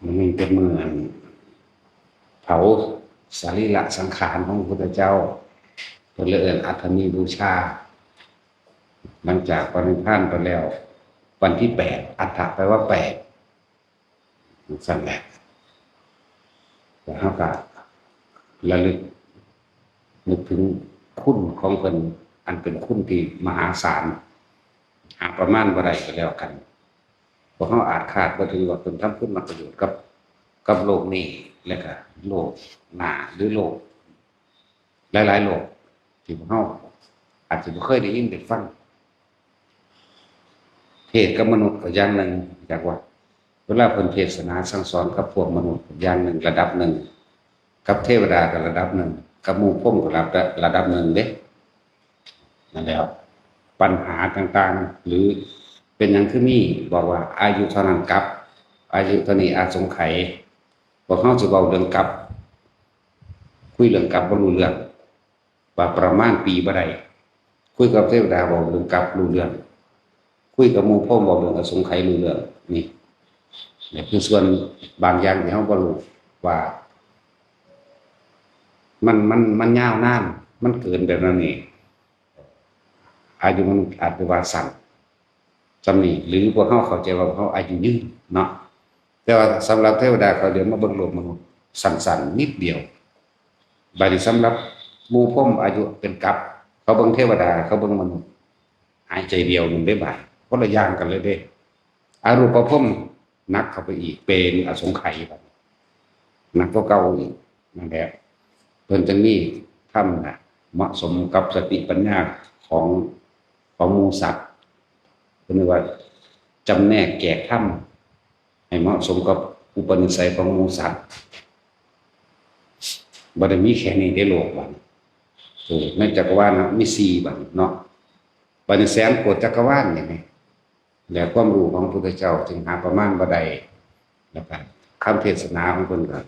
ມື້ນີ້ເປັນມື້ອັນເຜົາສະລີລະສັງຂານຂອງພະພຸດທະເຈົ້າ ເພິ່ນເລີຍເອີ້ນອັດຖະມີບູຊາ. ຫຼັງຈາກປະນິບພານໄປແລ້ວ ວັນທີແປດ ອັດຖະແປວ່າແປດ ຈັ່ງຊັ້ນແຫຼະ ແລ້ວເຮົາກໍລະລຶກ ນຶກເຖິງຄຸນຂອງເພິ່ນ ອັນເປັນຄຸນທີ່ມະຫາສານ ຫາປະມານບໍ່ໄດ້ກໍແລ້ວກັນ. ພວກເຮົາອາດຄາດບໍ່ເຖິງວ່າເພິ່ນທຳຄຸນນຳປະໂຫຍດກັບ ກັບໂລກນີ້ ແລະກະໂລກໜ້າ ຫຼືໂລກ ຫຼາຍໆໂລກ ທີ່ພວກເຮົາອາດຈະບໍ່ເຄີຍໄດ້ຍິນໄດ້ຟັງ. ເທດກັບມະນຸດກໍຢ່າງໜຶ່ງ ຢາກວ່າ ເວລາເພິ່ນເທດສະໜາສັ່ງສອນກັບພວກມະນຸດຢ່າງໜຶ່ງ ລະດັບໜຶ່ງ, ກັບເທວະດາກໍລະດັບໜຶ່ງ, ກັບໝູ່ພົມກໍລະດັບ ລະດັບໜຶ່ງເດ້. ນັ້ນແຫຼະ ບັນຫາຕ່າງໆ ຫຼື ເປັນຫຍັງຄືມີ ບອກວ່າອາຍຸເທົ່ານັ້ນກັບ ອາຍຸເທົ່ານີ້ອາສົງໄຂ. ພວກເຮົາຊິເວົ້າເລື່ອງກັບ ຄຸຍເລື່ອງກັບບໍ່ຮູ້ເລື່ອງ ວ່າປະມານປີບໍ່ໄດ້. ຄຸຍກັບເທວະດາເວົ້າເລື່ອງກັບຮູ້ເລື່ອງ, ຄຸຍກັບໝູ່ພົມເວົ້າເລື່ອງອະສົງໄຂຮູ້ເລື່ອງ. ນີ້ ນີ້ຄືສ່ວນບາງຢ່າງທີ່ເຮົາບໍ່ຮູ້ວ່າ ມັນ ມັນ ມັນຍາວນານ ມັນເກີນໄປແນວນີ້. ອາຍຸມະນຸດອາດຈະວ່າສັ້ນສ່ຳນີ້ ຫຼື ພວກເຮົາເຂົ້າໃຈວ່າພວກເຮົາອາຍຸຍືນເນາະ. ແຕ່ວ່າສຳລັບເທວະດາເຂົາດຽວມາເບິ່ງໂລກມະນຸດ ສັ້ນໆນິດດຽວ. ບາດນີ້ສຳລັບໝູ່ພົມອາຍຸເປັນກັບ ເຂົາເບິ່ງເທວະດາ ເຂົາເບິ່ງມະນຸດ ຫາຍໃຈດຽວໜຶ່ງເດ້ບາດ ຄົນລະຢ່າງກັນເລີຍເດ້. ອະຮູບປະພົມໜັກເຂົ້າໄປອີກ ເປັນອະສົງໄຂບາດນີ້ ໜັກກວ່າເກົ່າອີກ. ນັ້ນແຫຼະ ເພິ່ນຈຶ່ງມີທຳນະເໝາະສົມກັບສະຕິປັນຍາຂອງ ຂອງໝູ່ສັດ. ເພິ່ນເອີ້ນວ່າຈຳແນກແຈກທຳໃຫ້ເໝາະສົມກັບອຸປະນິໄສຂອງໝູ່ສັດ. ບໍ່ໄດ້ມີແຄ່ນີ້ເດ້ໂລກບາດນີ້ ເອີ ໃນຈັກກະວານນະ ມີສີ່ບາດນີ້ເນາະ. ບາດນີ້ແສນໂກດຈັກກະວານນີ້ ແລະ ຄວາມຮູ້ຂອງພະພຸດທະເຈົ້າຈຶ່ງຫາປະມານບໍ່ໄດ້. ແລ້ວກໍຄຳເທດສະໜາຂອງເພິ່ນກໍ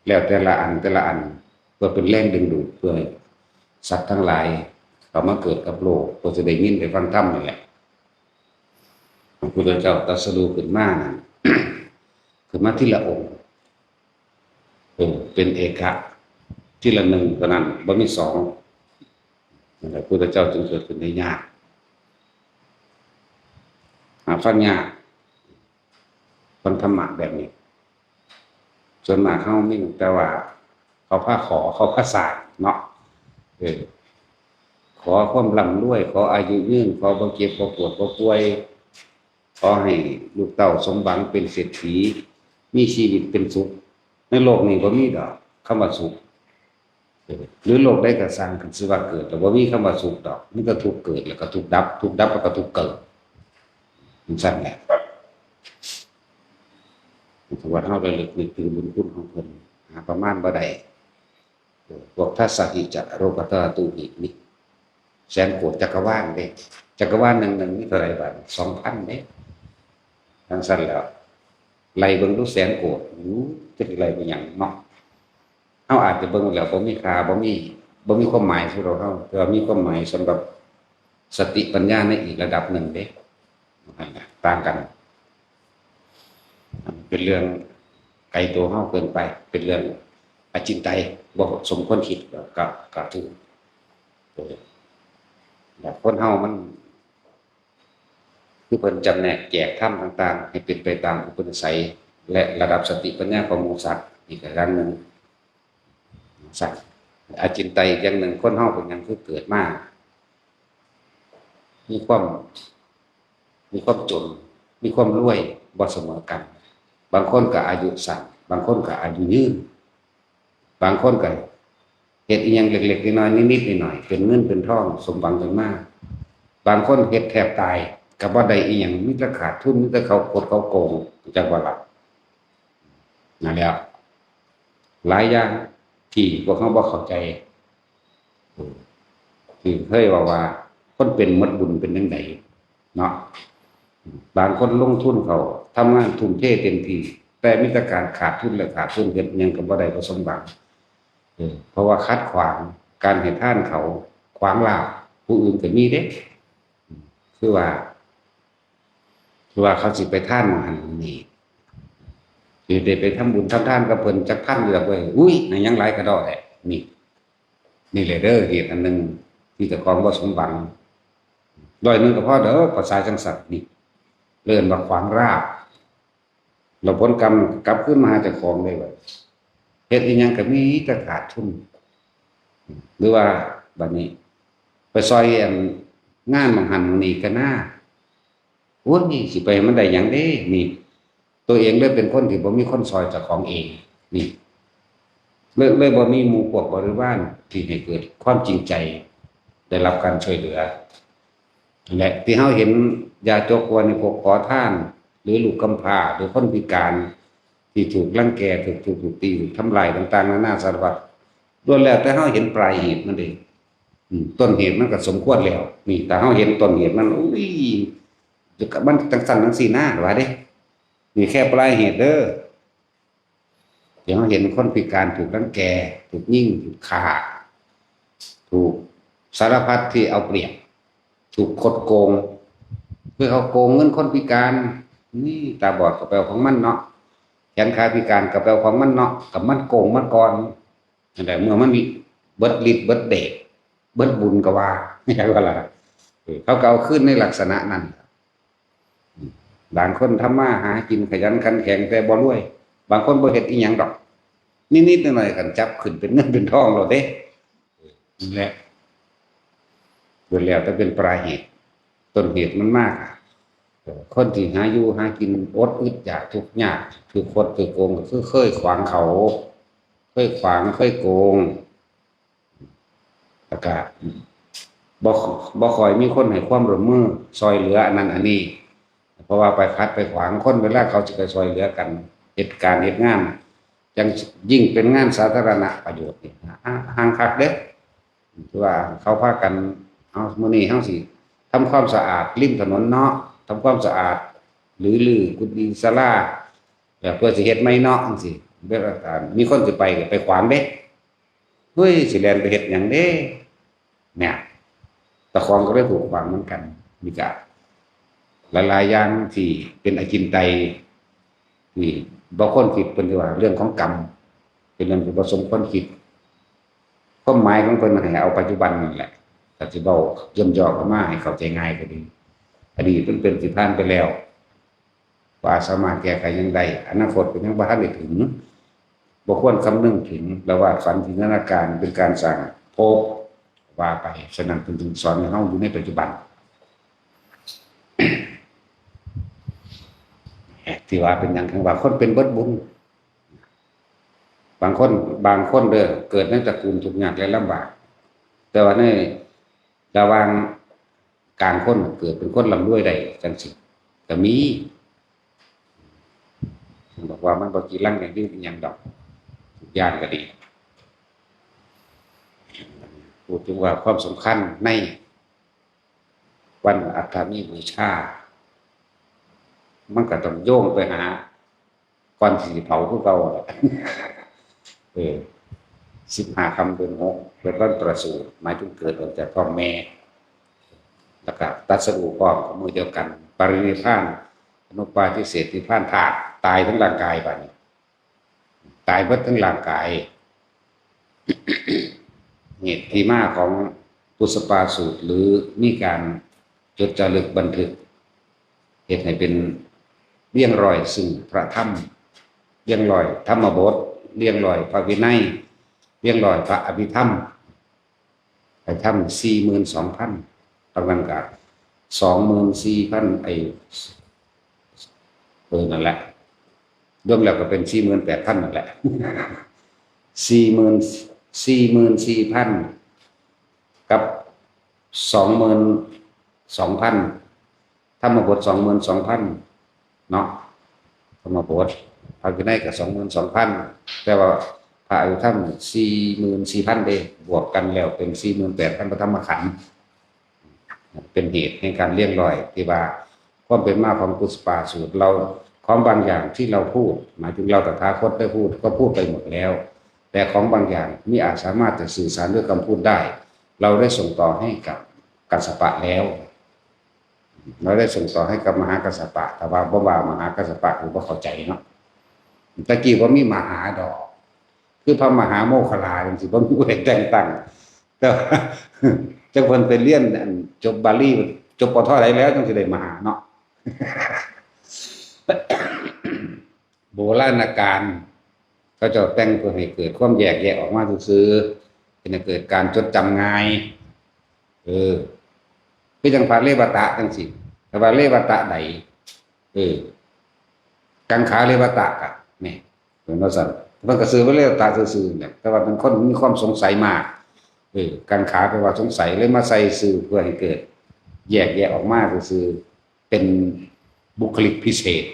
ແລ້ວແຕ່ລະອັນ ແຕ່ລະອັນ ເພື່ອເປັນແຮງດຶງດູດ ເພື່ອໃຫ້ສັດທັງຫຼາຍເຂົ້າມາເກີດກັບໂລກ ເພື່ອຈະໄດ້ຍິນໄດ້ຟັງທຳນີ້ແຫຼະ. ພະພຸດທະເຈົ້າຕັດສະຮູ້ຂຶ້ນມານັ້ນ ຂຶ້ນມາທີລະອົງ ເອີ ເປັນເອກະ ທີລະໜຶ່ງເທົ່ານັ້ນ ບໍ່ມີສອງ. ນັ້ນແຫຼະ ພຸດທະເຈົ້າຈຶ່ງເກີດຂຶ້ນໄດ້ຍາກ ຫາຟັງຍາກ ຟັງທຳມະແບບນີ້. ສ່ວນມາກເຮົາມີແຕ່ວ່າເຂົາພາຂໍ ເຂົາພາສ້າງເນາະ ເອີ ຂໍຄວາມລ່ຳລວຍ ຂໍອາຍຸຍືນ ຂໍບໍ່ເຈັບ ບໍ່ປວດ ບໍ່ປ່ວຍ ຂໍໃຫ້ລູກເຕົ້າສົມຫວັງເປັນເສດຖີ ມີຊີວິດເປັນສຸກ. ໃນໂລກນີ້ບໍ່ມີດອກຄຳວ່າສຸກ ເອີ ຫຼືໂລກໃດກໍຊ່າງ ຄັນຊິວ່າເກີດ ແລ້ວບໍ່ມີຄຳວ່າສຸກດອກ ມີແຕ່ທຸກເກີດ ແລ້ວກໍທຸກດັບ ທຸກດັບ ແລ້ວກໍທຸກເກີດ ຈັ່ງຊັ້ນແຫຼະ. ຖ້າວ່າເຮົາລະລຶກນຶກເຖິງບຸນຄຸນຂອງເພິ່ນ ຫາປະມານບໍ່ໄດ້. ພວກທັດສະຫິຈະໂລກະທາຕຸຫິ ນີ້ ແສນໂກດຈັກກະວານເດ້ ຈັກກະວານໜຶ່ງໜຶ່ງມີເທົ່າໃດບາດ? ສອງພັນເດ້. ຈັ່ງຊັ້ນແລ້ວ ໄລ່ເບິ່ງດູແສນໂກດ ໂອ້ ຈັກຊິໄລ່ໄປຫຍັງເນາະ. ເຮົາອາດຈະເບິ່ງແລ້ວບໍ່ມີຄ່າ ບໍ່ມີ ບໍ່ມີຄວາມໝາຍສຳລັບເຮົາ ແຕ່ວ່າມີຄວາມໝາຍສຳລັບສະຕິປັນຍາໃນອີກລະດັບໜຶ່ງເດ້. ນັ້ນນະ ຕ່າງກັນ ເປັນເລື່ອງໄກຕົວເຮົາເກີນໄປ ເປັນເລື່ອງອະຈິນໄຕ ບໍ່ສົມຄວນຄິດ ກໍ ກໍຖືກ. ເອີ ແລະ ຄົນເຮົາມັນ ຄືເພິ່ນຈຳແນກແຈກທຳຕ່າງໆ ໃຫ້ເປັນໄປຕາມອຸປະນິໄສ ແລະ ລະດັບສະຕິປັນຍາຂອງໝູ່ສັດ ອີກຢ່າງໜຶ່ງ. ສັດ ອະຈິນໄຕອີກຢ່າງໜຶ່ງ ຄົນເຮົາເປັນຫຍັງຄືເກີດມາ ມີຄວາມ ມີຄວາມຈົນ ມີຄວາມລວຍບໍ່ສະເໝີກັນ. ບາງຄົນກໍອາຍຸສັ້ນ ບາງຄົນກໍອາຍຸຍືນ. ບາງຄົນກໍເຮັດອີ່ຫຍັງເລັກໆນ້ອຍໆ ນິດໆໜ້ອຍໆ ເປັນເງິນເປັນທອງ ສົມຫວັງກັນມາ. ບາງຄົນເຮັດແທບຕາຍກໍບໍ່ໄດ້ອີ່ຫຍັງ ມີແຕ່ຂາດທຶນ ມີແຕ່ເຂົາຄົດເຂົາໂກງ ຈັກວ່າລະ. ນັ້ນແຫຼະ ຫຼາຍຢ່າງທີ່ພວກເຮົາບໍ່ເຂົ້າໃຈ ທີ່ເຄີຍເວົ້າວ່າ ຄົນເປັນໝົດບຸນເປັນຈັ່ງໃດເນາະ. ບາງຄົນລົງທຶນເຂົ້າ ທຳງານທຸ່ມເທເຕັມທີ່ ແຕ່ມີແຕ່ການຂາດທຶນ ແລະ ຂາດທຶນ ເຮັດຫຍັງກໍບໍ່ໄດ້ ບໍ່ສົມຫວັງ. ເອີ ເພາະວ່າຂັດຂວາງການໃຫ້ທານເຂົາ ຂວາງລາບຜູ້ອື່ນກໍມີເດ້. ຄືວ່າ ຄືວ່າເຂົາຊິໄປທານໝ່ອງຫັ້ນໝ່ອງນີ້ ຊິໄດ້ໄປທຳບຸນທຳທານກັບເພິ່ນຈັກພັນຢູ່ດອກເວີຍ ອຸ້ຍ ໃຫ້ຫຍັງຫຼາຍກະດໍ້ແທ້. ນີ້ ນີ້ແຫຼະເດີ ເຫດອັນໜຶ່ງທີ່ເຈົ້າຂອງບໍ່ສົມຫວັງ. ຮ້ອຍໜຶ່ງກະພໍເດີ ພາສາຈັ່ງຊັ້ນ ນີ້ເອີ້ນວ່າຂວາງລາບ. ແລ້ວຜົນກຳກັບຄືນມາຫາເຈົ້າຂອງເລີຍວ່າ ເຮັດອີ່ຫຍັງກະມີແຕ່ຂາດທຶນ. ຫຼືວ່າບາດນີ້ໄປຊ່ອຍອັນງານໝ່ອງຫັ້ນໝ່ອງນີ້ກະນາ ໂອ້ຍ ຊິໄປໃຫ້ມັນໄດ້ຫຍັງເດ ນີ້ ໂຕເອງເລີຍເປັນຄົນທີ່ບໍ່ມີຄົນຊ່ອຍເຈົ້າຂອງເອງ ນີ້ ເລີຍ ເລີຍບໍ່ມີໝູ່ພວກບໍລິວານທີ່ໃຫ້ເກີດຄວາມຈິງໃຈ ໄດ້ຮັບການຊ່ວຍເຫຼືອ. ແລະ ທີ່ເຮົາເຫັນຢາຈົກ ວ່ານີ້ ພວກຂໍທານ ຫຼື ລູກກຳພ້າ ຫຼື ຄົນພິການ ທີ່ຖືກລັງແກ ຖືກທຸບ ຖືກຕີ ຖືກທຳລາຍຕ່າງໆນານາສາລະພັດ ລ້ວນແລ້ວແຕ່ເຮົາເຫັນປາຍເຫດມັນເດ້. ອືມ ຕົ້ນເຫດມັນກະສົມຄວນແລ້ວ. ນີ້ ຖ້າເຮົາເຫັນຕົ້ນເຫດມັນ ໂອ້ຍ ມັນຈັ່ງຊັ້ນຈັ່ງຊີ້ນາ ວ່າເດ້. ນີ້ແຄ່ປາຍເຫດເດີ. ທີ່ເຮົາເຫັນຄົນພິການຖືກລັງແກ ຖືກຍິງ ຖືກຂ້າ ຖືກສາລະພັດທີ່ເອົາປຽບ ຖືກຄົດໂກງ ຄືເຂົາໂກງເງິນຄົນພິການ. ນີ້ ຕາບອດກະໄປເອົາຂອງມັນເນາະ ແຂນຂາພິການກະໄປເອົາຂອງມັນເນາະ ກະມັນໂກງມາກ່ອນ. ຫັ້ນແຫຼະ ເມື່ອມັນເບິດລິດເບິດເດດ ເບິດບຸນກະວ່າ ແມ່ນບໍ່ລະ? ເອີ ເຂົາກະເອົາຄືນໃນລັກສະນະນັ້ນ. ບາງຄົນທຳມາຫາກິນຂະຫຍັນຂັນແຂງແຕ່ບໍ່ລວຍ ບາງຄົນບໍ່ເຮັດອີ່ຫຍັງດອກ ນິດໆໜ້ອຍໆ ຄັນຈັບຂຶ້ນເປັນເງິນເປັນທອງໂລດເດ້. ນັ້ນແຫຼະ ເບິດແລ້ວແຕ່ເປັນປາຍເຫດ ຕົ້ນເຫດມັນມາ ຄົນທີ່ຫາຢູ່ຫາກິນອົດອຶດຢາກທຸກຍາກ ຖືກຄົດຖືກໂກງ ກະຄືເຄີຍຂວາງເຂົາ ເຄີຍຂວາງ ເຄີຍໂກງ ແລ້ວກະບໍ່ ບໍ່ຄ່ອຍມີຄົນໃຫ້ຄວາມຮ່ວມມືຊ່ອຍເຫຼືອອັນນັ້ນອັນນີ້ ເພາະວ່າໄປຂັດໄປຂວາງຄົນ ເວລາເຂົາຊິໄປຊ່ອຍເຫຼືອກັນ ເຮັດການເຮັດງານ ຈັ່ງ ຍິ່ງເປັນງານສາທາລະນະປະໂຫຍດນີ້ ຫ່າງຄັກເດ້. ຄືວ່າເຂົາພາກັນ ເອົາ ມື້ນີ້ເຮົາຊິທຳຄວາມສະອາດລິມຖະໜົນເນາະ ທຳຄວາມສະອາດ ຫຼື ຮື້ກຸດດີສາລາ ແລ້ວເພື່ອຊິເຮັດໃໝ່ເນາະ ຈັ່ງຊີ້ ແບບວ່າມີຄົນຊິໄປກະໄປຂວາງເດ້. ເຮີ້ຍ ຊິແລ່ນໄປເຮັດຫຍັງເດ້ ເນຍ ເຈົ້າຂອງກະເລີຍຖືກຂວາງເໝືອນກັນ. ມີກະຫຼາຍໆຢ່າງທີ່ເປັນອະຈິນໄຕ ທີ່ບໍ່ຄວນຄິດ ເພິ່ນຊິວ່າເລື່ອງຂອງກຳ ເປັນເລື່ອງທີ່ບໍ່ສົມຄວນຄິດ. ຄວາມໝາຍຂອງເພິ່ນໃຫ້ເອົາປັດຈຸບັນນັ້ນແຫຼະ ກະຊິເວົ້າຢ່ອມໆເຂົ້າມາໃຫ້ເຂົ້າໃຈງ່າຍກະດີ. ອະດີດມັນເປັນ ຊິຜ່ານໄປແລ້ວ ບໍ່ອາດສາມາດແກ້ໄຂຫຍັງໄດ້ ອະນາຄົດກະຍັງບໍ່ທັນໄດ້ເຖິງ ບໍ່ຄວນຄຳນຶງເຖິງ ແລະ ວາດຝັນຈິນຕະນາການເປັນການສ້າງພບ ວ່າໄປ. ສະນັ້ນເພິ່ນຈຶ່ງສອນໃຫ້ເຮົາຢູ່ໃນປັດຈຸບັນ ທີ່ວ່າເປັນຫຍັງ ເຖິງວ່າຄົນເປັນເບິດບຸນ. ບາງຄົນ ບາງຄົນເດີ ເກີດໃນຕະກູນທຸກຍາກແລະລຳບາກ ແຕ່ວ່າໃນລະຫວ່າງກາງຄົນເກີດເປັນຄົນລ່ຳລວຍໄດ້ ຈັ່ງຊີ້ກະມີ. ບອກວ່າມັນບໍ່ຈີລັງຫຍັງ ຫຍັງດອກ ທຸກຢ່າງກະດີ. ພູດເຖິງວ່າຄວາມສຳຄັນໃນວັນອາດຕະມີບູຊາ ມັນກະຕ້ອງໂຍງໄປຫາ ກ່ອນທີ່ຊິເຜົາຄືເກົ່າແຫຼະ. ເອີ ສິບຫ້າຄ່ຳເດືອນຫົກ ເປັນວັນປະສູດ ໝາຍເຖິງເກີດອອກຈາກທ້ອງແມ່ ແລ້ວກະຕັດສະຮູ້ພ້ອມກັບມື້ດຽວກັນ ປະລິນິບພານ ອະນຸປາທິເສດນິບພານທາດ ຕາຍທັງຮ່າງກາຍບາດນີ້ ຕາຍເບິດທັງຮ່າງກາຍ. ເຫດທີ່ມາຂອງປຸດສະປາສູດ ຫຼື ມີການຈົດຈາລຶກບັນທຶກ ເຮັດໃຫ້ເປັນວຽງລອຍຊຶ່ງພະທຳ ວຽງລອຍທຳມະບົດ ວຽງລອຍພະວິໄນ ວຽງລອຍພະອະພິທຳ ໄປທຳສີ່ໝື່ນສອງພັນ ປະມານກະສອງໝື່ນສີ່ພັນ ໄອ້ ເອີ ນັ້ນແຫຼະ ລວມແລ້ວກະເປັນສີ່ໝື່ນແປດພັນນັ້ນແຫຼະ ສີ່ໝື່ນ ສີ່ໝື່ນສີ່ພັນ ກັບສອງໝື່ນສອງພັນ ທຳມະບົດສອງໝື່ນສອງພັນເນາະ ທຳມະບົດ ພະວິໄນກະສອງໝື່ນສອງພັນ ແຕ່ວ່າພະອະພິທຳສີ່ໝື່ນສີ່ພັນເດ້ ບວກກັນແລ້ວເປັນສີ່ໝື່ນແປດພັນ ພະທຳມະຂັນ ເປັນເຫດແຫ່ງການວຽງລອຍ ທີ່ວ່າຄວາມເປັນມາຂອງປຸດສະປາສູດ ເຫຼົ່າຂອງບາງຢ່າງທີ່ເຮົາພູດ ໝາຍເຖິງເຫຼົ່າຕະຖາຄົດໄດ້ພູດ ກະພູດໄປໝົດແລ້ວ ແຕ່ຂອງບາງຢ່າງມີອາດສາມາດຈະສື່ສານດ້ວຍຄຳພູດໄດ້ ເຮົາໄດ້ສົ່ງຕໍ່ໃຫ້ກັບກັດສະປະແລ້ວ ເຮົາໄດ້ສົ່ງຕໍ່ໃຫ້ກັບມະຫາກັດສະປະ ແຕ່ວ່າບໍ່ວ່າມະຫາກັດສະປະ ກະບໍ່ເຂົ້າໃຈເນາະ. ແຕ່ກີ້ບໍ່ມີມະຫາດອກ ຄືພະມະຫາໂມກຂະລາຈັ່ງຊີ້ ບໍ່ມີຜູ້ໃດແຕ່ງຕັ້ງ ແຕ່ວ່າຈັກເພິ່ນໄປຮຽນ ອັນ ຈົບບາລີ ຈົບ ປ.ເທົ່າໃດແລ້ວ ຈັ່ງຊິໄດ້ມະຫາເນາະ. ໂບລານະການ ເຂົາເຈົ້າແຕ່ງເພື່ອໃຫ້ເກີດຄວາມແຍກແຍະອອກມາຊື່ໆ ເຮັດໃຫ້ເກີດການຈົດຈຳງ່າຍ. ເອີ ຄືຈັ່ງພະເລວະຕະຈັ່ງຊີ້ ແຕ່ວ່າເລວະຕະໃດ? ເອີ ກັງຂາເລວະຕະກະ ແມ່ນ ເປັນວ່າຊັ້ນ ເພິ່ນກໍຊື່ວ່າເລວະຕະຊື່ໆ ແຫຼະ ແຕ່ວ່າເປັນຄົນມີຄວາມສົງໄສມາກ. ເອີ ກັງຂາແປວ່າສົງໄສ ເລີຍມາໃສ່ຊື່ເພື່ອໃຫ້ເກີດແຍກແຍະອອກມາຊື່ໆ ເປັນບຸກຄະລິກພິເສດ.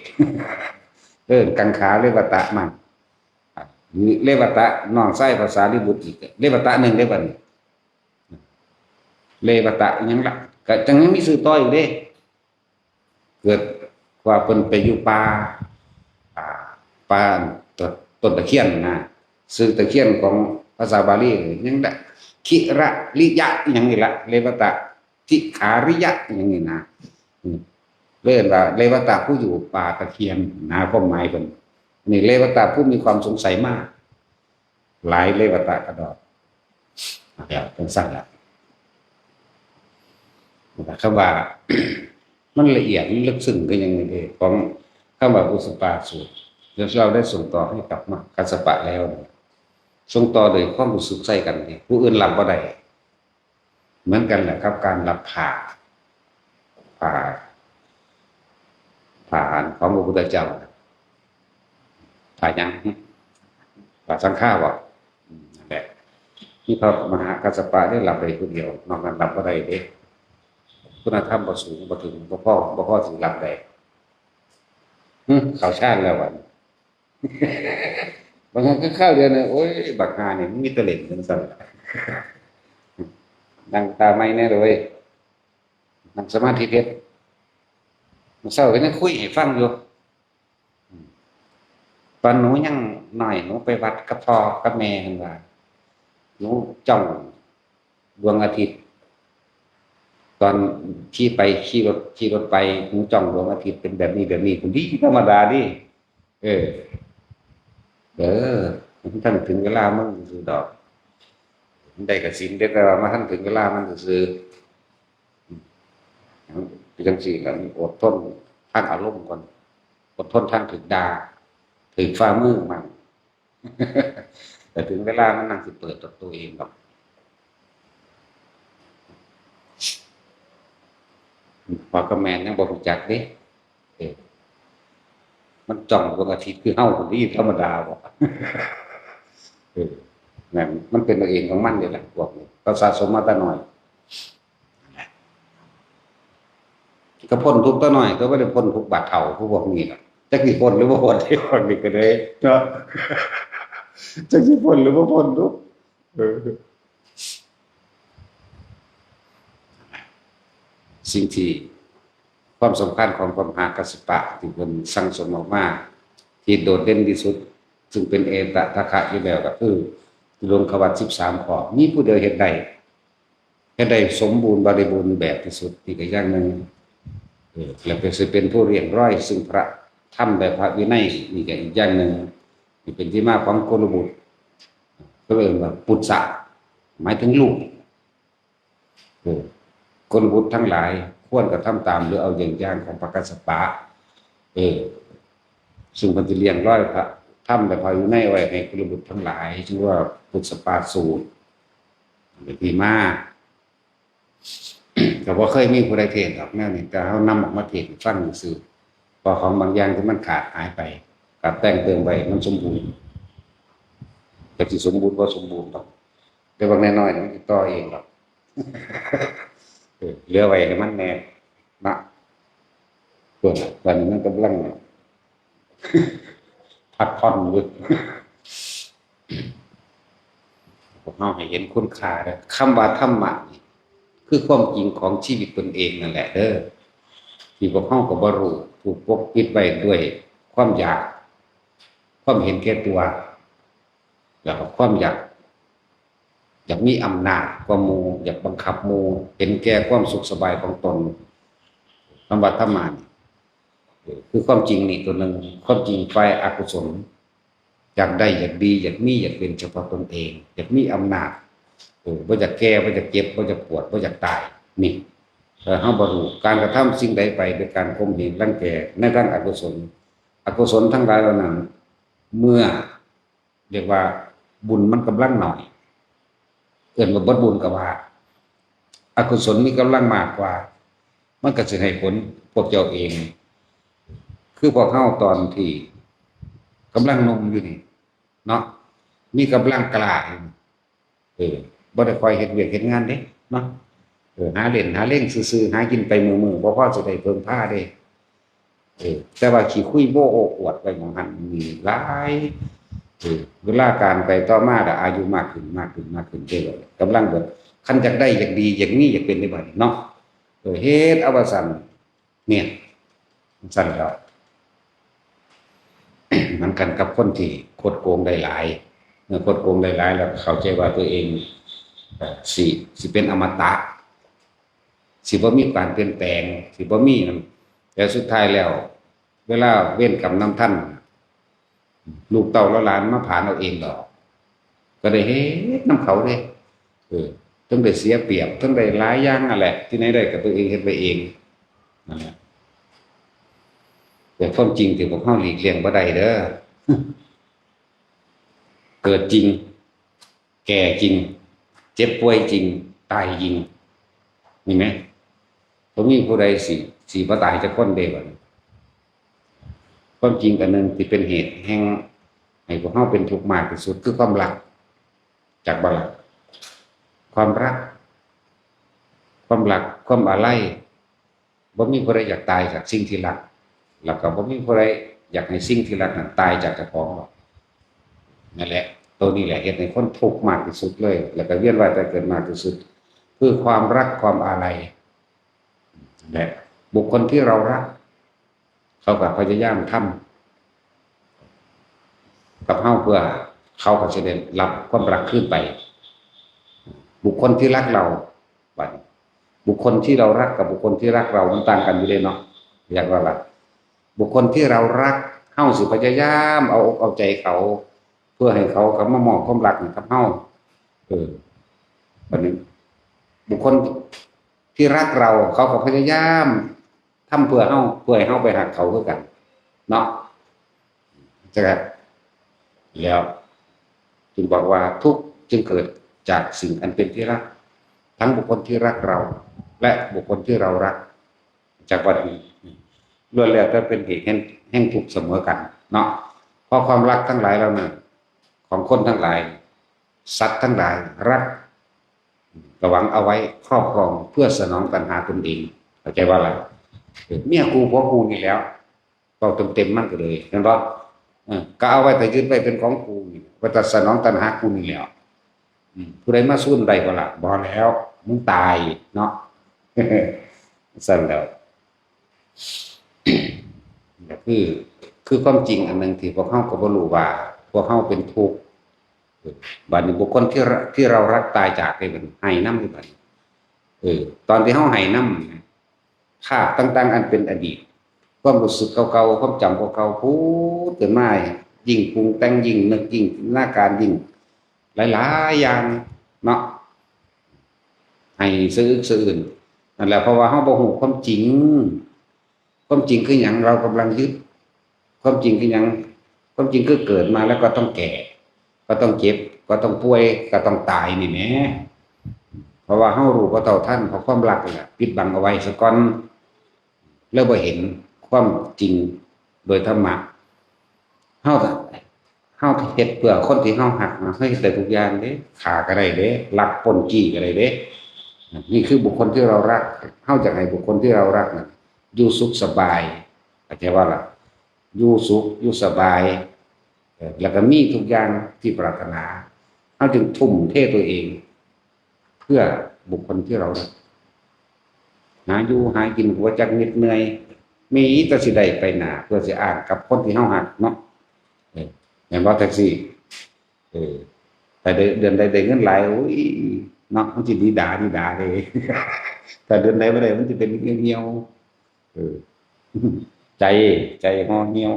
ເອີ້ນກັງຂາເລວະຕະມັນ ເລວະຕະນ້ອງຊາຍພະສາລີບຸດອີກ ເລວະຕະໜຶ່ງເດ້ບັດນີ້ ເລວະຕະຫຍັງລະ ກໍຈັ່ງຍັງມີຊື່ຕໍ່ອີກເດ້. ເກີດວ່າເພິ່ນໄປຢູ່ປ່າ ອ່າ ປ່າຕົ້ນຕະຄຽນນະ ຊື່ຕະຄຽນຂອງພາສາບາລີຫຍັງລະ ຄິລະລິຍະຫຍັງນີ້ລະ ເລວະຕະ ທິຂາລິຍະຫຍັງນີ້ນະ ເອີ້ນວ່າເລວະຕະຜູ້ຢູ່ປ່າຕະຄຽນນະ ຄວາມໝາຍເພິ່ນ. ນີ້ເລວະຕະຜູ້ມີຄວາມສົງໄສມາກ ຫຼາຍເລວະຕະກະດອກ ແລ້ວຈັ່ງຊັ້ນລະ ຄຳວ່າ ມັນລະອຽດ ມັນເລິກເຊິ່ງຄືຫຍັງນີ້ເດ້ ຂອງຄຳວ່າບຸດສະປາສູດ ແລ້ວເຮົາໄດ້ສົ່ງຕໍ່ໃຫ້ກັບມະຫາກັດສະປະແລ້ວ ສົ່ງຕໍ່ໂດຍຄວາມຮູ້ສຶກໃສ່ກັນເດ້ ຜູ້ອື່ນຮັບບໍ່ໄດ້. ເໝືອນກັນແຫຼະກັບການຮັບຜ້າ ຜ້າ ຜ້າອັນຂອງພະພຸດທະເຈົ້າ ຜ້າຫຍັງ? ຜ້າສັງຄາບໍ? ອືມ ນັ້ນແຫຼະ ມີພະມະຫາກັດສະປະເດ້ຮັບໄດ້ຜູ້ດຽວ ນອກນັ້ນຮັບບໍ່ໄດ້ເດ້ ຄຸນນະທຳບໍ່ສູງ ບໍ່ເຖິງ ບໍ່ພໍ ບໍ່ພໍຊິຮັບໄດ້. ຫຶ ເຂົ້າຊານແລ້ວຫວາ? ບາງຄັ້ງກໍຄາວດຽວນະ ໂອ້ຍ ບັກຫ່ານີ້ມັນມີແຕ່ຫຼິ້ນຈັ່ງຊັ້ນລະ ນັ່ງທ່າໃໝ່ແດ່ເວີ້ຍ ນັ່ງສະມາທິເດັດ ມື້ເຊົ້າກໍຍັງຄຸຍໃຫ້ຟັງຢູ່ ຕອນໜູຍັງນ້ອຍ ໜູໄປວັດກັບພໍ່ກັບແມ່ ເພິ່ນວ່າ ໜູຈ້ອງ ດວງອາທິດ ຕອນຂີ່ໄປ ຂີ່ລົດ ຂີ່ລົດໄປ ຫູຈ້ອງດວງອາທິດເປັນແບບນີ້ ແບບນີ້ພຸ້ນເດ ທຳມະດາເດ. ເອີ ເອີ ມັນທັນເຖິງເວລາມັນຊື່ດອກ ມັນໄດ້ກະສິນເດ້ ແຕ່ວ່າມັນທັນເຖິງເວລາມັນຊື່ ເປັນຈັ່ງຊີ້ລະ ມັນອົດທົນທາງອາລົມກ່ອນ ອົດທົນທາງຖືກດ່າ ຖືກຝ່າມືໝັ້ນ ແຕ່ເຖິງເວລາມັນນາງຊິເປີດຕົວເອງດອກ ວ່າກໍແມ່ນ ຍັງບໍ່ຮູ້ຈັກເດ້ ເອີ ມັນຈ້ອງດວງອາທິດຄືເຮົາພຸ້ນເດ ທຳມະດາບໍ? ເອີ ແມ່ນ ມັນເປັນເອົາເອງຂອງມັນນີ້ແຫຼະ ພວກນີ້ ເຂົາສະສົມມາແຕ່ນ້ອຍ ກໍພົ້ນທຸກຕົວໜ້ອຍ ກໍບໍ່ໄດ້ພົ້ນທຸກບາດເຖົ້າຄືພວກນີ້ດອກ ຈັກຊິພົ້ນຫຼືບໍ່ພົ້ນ ພວກນີ້ກໍເລີຍເນາະ ຈັກຊິພົ້ນຫຼືບໍ່ພົ້ນທຸກ ເອີ ສິ່ງທີ່ ຄວາມສຳຄັນຂອງພະມະຫາກັດສະປະທີ່ເພິ່ນສັ່ງສົມອອກມາ ທີ່ໂດດເດັ່ນທີ່ສຸດ ຊຶ່ງເປັນເອຕະທະຄະຢູ່ແລ້ວ ກໍຄືລົງຄະວັດສິບສາມຂໍ້ ມີຜູ້ດຽວເຮັດໄດ້ ເຮັດໄດ້ສົມບູນບໍລິບູນແບບທີ່ສຸດ ນີ້ກໍຢ່າງໜຶ່ງ ເອີ ແລະ ກໍຊິເປັນຜູ້ລ້ຽງລອຍຊຶ່ງພະທຳ ແລະ ພະວິໄນ ນີ້ກໍອີກຢ່າງໜຶ່ງ ນີ້ເປັນທີ່ມາຂອງກຸລະບຸດ ເຂົາເອີ້ນວ່າ ປຸດສະ ໝາຍເຖິງລູກ ເອີ ກຸລະບຸດທັງຫຼາຍ ຄວນກະທຳຕາມ ຫຼື ເອົາເຢີ່ງຢ່າງຂອງພະກັດສະປະ ເອີ ຊຶ່ງເພິ່ນຊິລ້ຽງລອຍພະທຳ ແລະ ພະວິໄນໄວ້ໃຫ້ກຸລະບຸດທັງຫຼາຍ ຈຶ່ງວ່າປຸດສະປາສູດ ເປັນທີ່ມາ ກໍບໍ່ເຄີຍມີຜູ້ໃດເທດດອກແນວນີ້ ແຕ່ເຮົານຳອອກມາເທດໃຫ້ຟັງຊື່ໆ ເພາະຂອງບາງຢ່າງທີ່ມັນຂາດຫາຍໄປ ກໍແຕ່ງເຕີມໄວ້ໃຫ້ມັນສົມບູນ ຈັກຊິສົມບູນບໍ່ສົມບູນດອກ ແຕ່ບາງນ້ອຍໆ ມັນຊິຕໍ່ເອງດອກ ເອີ ເຫຼືອໄວ້ໃຫ້ມັນແດ່ເນາະ ເພິ່ນ ຕອນນີ້ມັນກຳລັງ ພັກຜ່ອນຢູ່ ພວກເຮົາໃຫ້ເຫັນຄຸນຄ່າເດີ ຄຳວ່າທຳມະນີ້ ຄືຄວາມຈິງຂອງຊີວິດຕົນເອງນັ້ນແຫຼະເດີ ທີ່ພວກເຮົາກໍບໍ່ຮູ້ ຖືກປົກປິດໄວ້ດ້ວຍຄວາມຢາກ ຄວາມເຫັນແກ່ຕົວ ແລ້ວກໍຄວາມຢາກ ຢາກມີອຳນາດກວ່າໝູ່ ຢາກບັງຄັບໝູ່ ເຫັນແກ່ຄວາມສຸກສະບາຍຂອງຕົນ. ຄຳວ່າທຳມະນີ້ ເອີ ຄືຄວາມຈິງນີ້ຕົວໜຶ່ງ ຄວາມຈິງຝ່າຍອະກຸສົນ ຢາກໄດ້ ຢາກດີ ຢາກມີ ຢາກເປັນສະເພາະຕົນເອງ ຢາກມີອຳນາດ ເອີ ບໍ່ຢາກແກ່ ບໍ່ຢາກເຈັບ ບໍ່ຢາກປວດ ບໍ່ຢາກຕາຍ. ນີ້ ເອີ ເຮົາບໍ່ຮູ້ ການກະທຳສິ່ງໃດໄປດ້ວຍການຂົ່ມເຫງລັງແກໃນທາງອະກຸສົນ ອະກຸສົນທັງຫຼາຍເຫຼົ່ານັ້ນ ເມື່ອ ເອີ້ນວ່າບຸນມັນກຳລັງໜ້ອຍ ເອີ້ນວ່າເບິດບຸນກໍວ່າ ອະກຸສົນມີກຳລັງມາກກວ່າ ມັນກໍຊິໃຫ້ຜົນພວກເຈົ້າເອງ ຄືພວກເຮົາຕອນທີ່ກຳລັງໜຸ່ມຢູ່ນີ້ເນາະ ມີກຳລັງກ້າຢູ່ ເອີ ບໍ່ໄດ້ຄ່ອຍເຮັດວຽກເຮັດງານເດ້ເນາະ ເອີ ຫາຫຼິ້ນຫາເຫຼັ້ນຊື່ໆ ຫາກິນໄປມື້ໆ ບໍ່ພໍຊິໄດ້ເພິ່ງພາເດ້ ເອີ ແຕ່ວ່າຂີ້ຄຸຍໂມ້ໂອ້ອວດໄປໝ່ອງຫັ້ນໝ່ອງນີ້ຫຼາຍ ເອີ ເວລາການໄປຕໍ່ມາລະອາຍຸມາກຂຶ້ນ ມາກຂຶ້ນ ມາກຂຶ້ນເດ້ ກຳລັງເບິດ ຄັນຢາກໄດ້ ຢາກດີ ຢາກມີ ຢາກເປັນໄດ້ບັດນີ້ເນາະ ເອີ ເຮັດເອົາວ່າຊັ້ນ ເນຍ ຊັ້ນແລ້ວ ມັນກັນກັບຄົນທີ່ຄົດໂກງໄດ້ຫຼາຍ ເມື່ອຄົດໂກງໄດ້ຫຼາຍແລ້ວ ເຂົ້າໃຈວ່າຕົວເອງ ເອີ ຊິ ຊິເປັນອະມະຕະ ຊິບໍ່ມີການປ່ຽນແປງ ຊິບໍ່ມີນັ້ນ ແຕ່ສຸດທ້າຍແລ້ວ ເວລາເວນກຳນຳທັນ ລູກເຕົ້າເຫຼົ່າຫຼານມາຜານເອົາເອງດອກ ກໍໄດ້ເຮັດນຳເຂົາເດ້ ເອີ ເຖິງໄດ້ເສຍປຽບ ເຖິງໄດ້ຫຼາຍຢ່າງນັ້ນແຫຼະ ທີ່ໃດໄດ້ກໍຕົວເອງເຮັດໄວ້ເອງ ນັ້ນແຫຼະ ແຕ່ຄວາມຈິງທີ່ພວກເຮົາຫຼີກລ່ຽງບໍ່ໄດ້ເດີ ເກີດຈິງ ແກ່ຈິງ ເຈັບປ່ວຍຈິງ ຕາຍຈິງ ມີໄໝ? ບໍ່ມີຜູ້ໃດຊິ ຊິບໍ່ຕາຍຈັກຄົນເດ້ບັດນີ້ ຄວາມຈິງອັນໜຶ່ງທີ່ເປັນເຫດແຫ່ງໃຫ້ພວກເຮົາເປັນທຸກມາກທີ່ສຸດ ຄືຄວາມລັກ ຈັກບໍ່ລະ? ຄວາມລັກ ຄວາມລັກ ຄວາມອາໄລ ບໍ່ມີຜູ້ໃດຢາກຕາຍຈາກສິ່ງທີ່ລັກ ແລ້ວກໍບໍ່ມີຜູ້ໃດຢາກໃຫ້ສິ່ງທີ່ລັກນັ້ນຕາຍຈາກເຈົ້າຂອງດອກ ນັ້ນແຫຼະ ໂຕນີ້ແຫຼະເຮັດໃຫ້ຄົນທຸກມາກທີ່ສຸດເລີຍ ແລ້ວກໍວຽນວ່າຍຕາຍເກີດມາກທີ່ສຸດ ຄືຄວາມລັກ ຄວາມອາໄລ ແລະ ບຸກຄົນທີ່ເຮົາຮັກ ເຂົາກໍພະຍາຍາມທຳກັບເຮົາ ເພື່ອເຂົາກໍຊິໄດ້ຮັບຄວາມຮັກຄືນໄປ. ບຸກຄົນທີ່ຮັກເຮົາ ບັດນີ້ ບຸກຄົນທີ່ເຮົາຮັກກັບບຸກຄົນທີ່ຮັກເຮົາ ມັນຕ່າງກັນຢູ່ເດ້ເນາະ. ຢາກວ່າລະ ບຸກຄົນທີ່ເຮົາຮັກ ເຮົາຊິພະຍາຍາມເອົາອົກເອົາໃຈເຂົາ ເພື່ອໃຫ້ເຂົາກັບມາມອບຄວາມຮັກໃຫ້ກັບເຮົາ. ເອີ ບັດນີ້ ບຸກຄົນທີ່ຮັກເຮົາ ເຂົາກໍພະຍາຍາມ ທຳເພື່ອເຮົາ ເພື່ອໃຫ້ເຮົາໄປຮັກເຂົາຄືກັນເນາະ. ຈັກ ແລ້ວຈຶ່ງບອກວ່າ ທຸກຈຶ່ງເກີດຈາກສິ່ງອັນເປັນທີ່ຮັກ ທັງບຸກຄົນທີ່ຮັກເຮົາ ແລະ ບຸກຄົນທີ່ເຮົາຮັກ ຈັກວ່າ ລ້ວນແລ້ວແຕ່ເປັນເຫດແຫ່ງ ແຫ່ງທຸກສະເໝີກັນເນາະ. ເພາະຄວາມລັກທັງຫຼາຍເຫຼົ່ານັ້ນ ຂອງຄົນທັງຫຼາຍ ສັດທັງຫຼາຍ ລັກ ກະຫວັງເອົາໄວ້ຄອບຄອງເພື່ອສະໜອງຕັນຫາຕົນເອງ ເຂົ້າໃຈບໍ່ລະ? ເອີ ເມຍກູ ຜົວກູນີ້ແຫຼ້ວ ເວົ້າເຕັມໆ ມັນກະເລີຍ ແມ່ນບໍ່? ເອີ ກະເອົາໄວ້ແຕ່ຍຶດໄວ້ເປັນຂອງກູນີ້ ໄວ້ແຕ່ສະໜອງຕັນຫາກູນີ້ແຫຼ້ວ. ອືມ ຜູ້ໃດມາຊູນໄດ້ບໍ່ລະ? ບໍ່ແລ້ວ ມຶງຕາຍເນາະ. ຊັ້ນແລ້ວ ກໍຄື ຄືຄວາມຈິງອັນໜຶ່ງທີ່ພວກເຮົາກໍບໍ່ຮູ້ວ່າ ພວກເຮົາເປັນທຸກ. ເອີ ບາດນີ້ບຸກຄົນທີ່ ທີ່ເຮົາຮັກຕາຍຈາກໄປ ເພິ່ນໄຫ້ນຳເດ້ບາດນີ້. ເອີ ຕອນທີ່ເຮົາໄຫ້ນຳ ພາບຕ່າງໆ ອັນເປັນອະດີດ ຄວາມຮູ້ສຶກເກົ່າໆ ຄວາມຈຳເກົ່າໆ ຜຸດຂຶ້ນມາ ຍິ່ງປຸງແຕ່ງ ຍິ່ງນຶກ ຍິ່ງຈິນຕະນາການ ຍິ່ງຫຼາຍໆ ຢ່າງເນາະ ໃຫ້ສະອຶກສະອື້ນ. ນັ້ນແຫຼະ ເພາະວ່າເຮົາບໍ່ຮູ້ຄວາມຈິງ. ຄວາມຈິງຄືຫຍັງ? ເຮົາກຳລັງຍຶດ. ຄວາມຈິງຄືຫຍັງ? ຄວາມຈິງຄືເກີດມາແລ້ວກໍຕ້ອງແກ່ ກໍຕ້ອງເຈັບ ກໍຕ້ອງປ່ວຍ ກໍຕ້ອງຕາຍນີ້ແໝ. ເພາະວ່າເຮົາຮູ້ບໍ່ເທົ່າທັນ ເພາະຄວາມລັກນີ້ແຫຼະ ປິດບັງເອົາໄວ້ສາກ່ອນ ແລ້ວບໍ່ເຫັນຄວາມຈິງໂດຍທຳມະ. ເຮົາ ເຮົາເຮັດເພື່ອຄົນທີ່ເຮົາຮັກນະ ເຮົາເຮັດໄດ້ທຸກຢ່າງເດ້ ຂ້າກໍໄດ້ເດ້ ລັກ ປຸ້ນ ຈີ້ກໍໄດ້ເດ້. ນີ້ຄືບຸກຄົນທີ່ເຮົາຮັກ ເຮົາຢາກໃຫ້ບຸກຄົນທີ່ເຮົາຮັກນັ້ນຢູ່ສຸກສະບາຍ ເຂົ້າໃຈບໍ່ລະ? ຢູ່ສຸກ ຢູ່ສະບາຍ ເອີ ແລ້ວກໍມີທຸກຢ່າງທີ່ປາດຖະໜາ ເຮົາຈຶ່ງທຸ່ມເທຕົວເອງ ເພື່ອບຸກຄົນທີ່ເຮົາຮັກ ຫາຢູ່ຫາກິນກໍບໍ່ຈັກເຫນັດເມື່ອຍ ມີແຕ່ຊິໄດ້ໄປໜ້າ ເພື່ອຊິອ້າງກັບຄົນທີ່ເຮົາຮັກເນາະ. ເອີ ແມ່ນບໍ່ແທັກຊີ? ເອີ ຖ້າເດືອນໃດໄດ້ເງິນຫຼາຍ ໂອ້ຍເນາະ ມັນຊິດີດາດີດາເດ້ ຖ້າເດືອນໃດບໍ່ໄດ້ ມັນຊິເປັນຫ່ຽວໆ ເອີ ໃຈ ໃຈຫໍ່ຫ່ຽວ.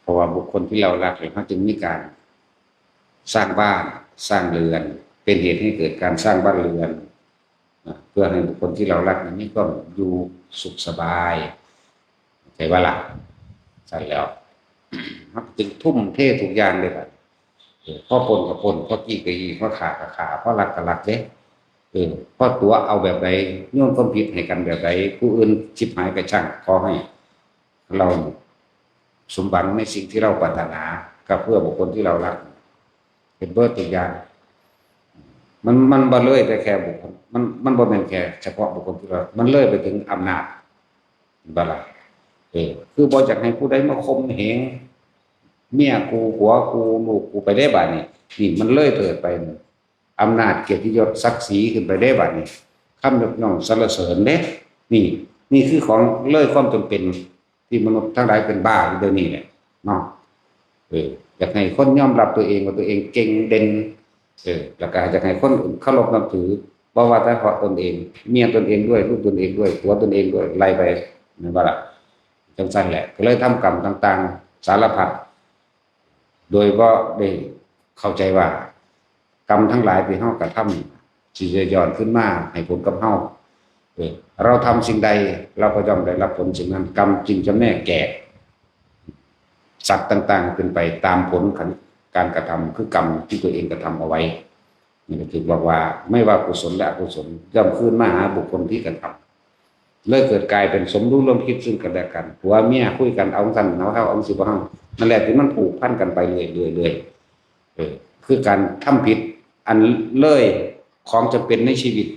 ເພາະວ່າບຸກຄົນທີ່ເຮົາຮັກ ເຮົາຈຶ່ງມີການສ້າງບ້ານ ສ້າງເຮືອນ ເປັນເຫດໃຫ້ເກີດການສ້າງບ້ານເຮືອນ ນະ ເພື່ອໃຫ້ບຸກຄົນທີ່ເຮົາຮັກນັ້ນມີຄວາມຢູ່ສຸກສະບາຍ ເຂົ້າໃຈບໍ່ລະ? ຊັ້ນແລ້ວ ເຮົາຈຶ່ງທຸ່ມເທທຸກຢ່າງເລີຍບາດນີ້ ເອີ ພໍປົນກໍປົນ ພໍຈີ້ກໍຈີ້ ພໍຂ້າກໍຂ້າ ພໍລັກກໍລັກເດ້ ເອີ ພໍຕົວະເອົາແບບໃດ ໂຍນຄວາມຜິດໃຫ້ກັນແບບໃດ ຜູ້ອື່ນຊິບຫາຍກໍຊ່າງ ຂໍໃຫ້ ເຮົາສົມຫວັງໃນສິ່ງທີ່ເຮົາປາດຖະໜາ ກໍເພື່ອບຸກຄົນທີ່ເຮົາຮັກ ເຮັດເບິດທຸກຢ່າງ ມັນ ມັນບໍ່ເລີຍແຕ່ແຄ່ບຸກຄົນ ມັນ ມັນບໍ່ແມ່ນແຄ່ສະເພາະບຸກຄົນທີ່ເຮົາ ມັນເລີຍໄປເຖິງອຳນາດ ເຫັນບໍ່ລະ? ເອີ ຄືບໍ່ຢາກໃຫ້ຜູ້ໃດມາຂົ່ມເຫງເມຍກູ ຜົວກູ ລູກກູໄປເດ້ບາດນີ້ ນີ້ມັນເລີຍເຖີ້ໄປ ອຳນາດ ກຽດຕິຍົດ ສັກສີ ຂຶ້ນໄປເດ້ບາດນີ້ ຄຳຍົກຍ້ອງສັນລະເສີນເດ້ ນີ້ ນີ້ຄືຂອງເລີຍຄວາມຈຳເປັນ ທີ່ມະນຸດທັງຫຼາຍເປັນບ້າຢູ່ດຽວນີ້ແຫຼະເນາະ ເອີ ຢາກໃຫ້ຄົນຍອມຮັບຕົວເອງວ່າຕົວເອງເກັ່ງເດັ່ນ ເອີ ແລ້ວກໍຢາກໃຫ້ຄົນເຄົາລົບນັບຖື ບໍ່ວ່າແຕ່ເພາະຕົນເອງ ເມຍຕົນເອງດ້ວຍ ລູກຕົນເອງດ້ວຍ ຜົວຕົນເອງດ້ວຍ ໄລ່ໄປ ແມ່ນບໍ່ລະ? ຈັ່ງຊັ້ນແຫຼະ ກໍເລີຍທຳກຳຕ່າງໆ ສາລະພັດ ໂດຍບໍ່ໄດ້ເຂົ້າໃຈວ່າ ກຳທັງຫຼາຍທີ່ເຮົາກະທຳ ຊິຈະຍ້ອນຄືນມາໃຫ້ຜົນກັບເຮົາ ເອີ ເຮົາທຳສິ່ງໃດ ເຮົາກໍຍ່ອມໄດ້ຮັບຜົນສິ່ງນັ້ນ ກຳຈຶ່ງຈຳແນກແຈກ ສັດຕ່າງໆ ເປັນໄປຕາມຜົນຂອງການກະທຳ ຄືກຳທີ່ຕົວເອງກະທຳເອົາໄວ້ ນີ້ກໍຖືບອກວ່າ ໄມ່ວ່າກຸສົນ ແລະ ອະກຸສົນ ຍ່ອມຄືນມາຫາບຸກຄົນທີ່ກະທຳ ເລີຍເກີດກາຍເປັນສົມຮູ້ຮ່ວມຄິດຊຶ່ງກັນແລະກັນ ຜົວເມຍຄຸຍກັນ ເອົາຈັ່ງຊັ້ນເຮົາ ເຮົາເອົາຈັ່ງຊີ້ບໍ່ເຮົາ ນັ້ນແຫຼະທີ່ມັນຜູກພັນກັນໄປເລື້ອຍໆ ເອີ ຄືການທຳຜິດອັນເລີຍຂອງຈຳເປັນໃນຊີວິດ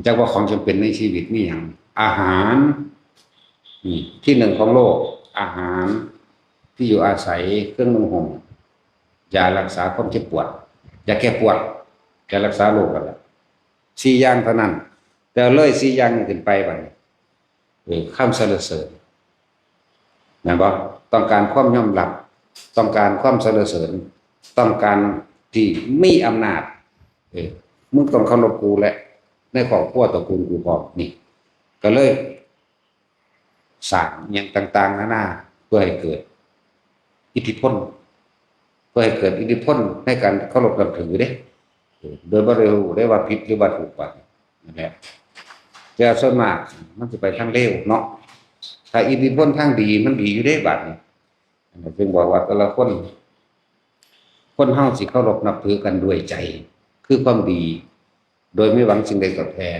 ຈັກວ່າຂອງຈຳເປັນໃນຊີວິດມີຫຍັງ? ອາຫານ ນີ້ ທີໜຶ່ງຂອງໂລກ ອາຫານ ທີ່ຢູ່ອາໄສ ເຄື່ອງນຸ່ງຫົ່ມ ຢາລັກສາຄວາມເຈັບປວດ ຢາແກ້ປວດ ຢາລັກສາໂລກນັ້ນແຫຼະ ສີ່ຢ່າງເທົ່ານັ້ນ ແຕ່ເລີຍສີ່ຢ່າງນີ້ຂຶ້ນໄປບາດນີ້ ເອີ ຄຳສັນລະເສີນ ແມ່ນບໍ່? ຕ້ອງການຄວາມຍອມຮັບ ຕ້ອງການຄວາມສັນລະເສີນ ຕ້ອງການທີ່ມີອຳນາດ ເອີ ມຶງຕ້ອງເຄົາລົບກູແຫຼະ ໃນຄອບຄົວຕະກູນກູພ້ອມ ນີ້ ກໍເລີຍສ້າງຫຍັງຕ່າງໆນານາ ເພື່ອໃຫ້ເກີດອິດທິພົນ ເພື່ອໃຫ້ເກີດອິດທິພົນໃນການເຄົາລົບນັບຖືເດ້ ໂດຍບໍ່ໄດ້ຮູ້ໄດ້ວ່າຜິດຫຼືວ່າຖືກບາດນີ້ ນັ້ນແຫຼະ ແຕ່ສ່ວນມາກມັນຊິໄປທາງເລວເນາະ ຖ້າອິດທິພົນທາງດີມັນດີຢູ່ເດ້ບາດນີ້ ອັນນັ້ນຈຶ່ງບອກວ່າແຕ່ລະຄົນ ຄົນເຮົາຊິເຄົາລົບນັບຖືກັນດ້ວຍໃຈ ຄືຄວາມດີ ໂດຍບໍ່ຫວັງສິ່ງໃດຕອບແທນ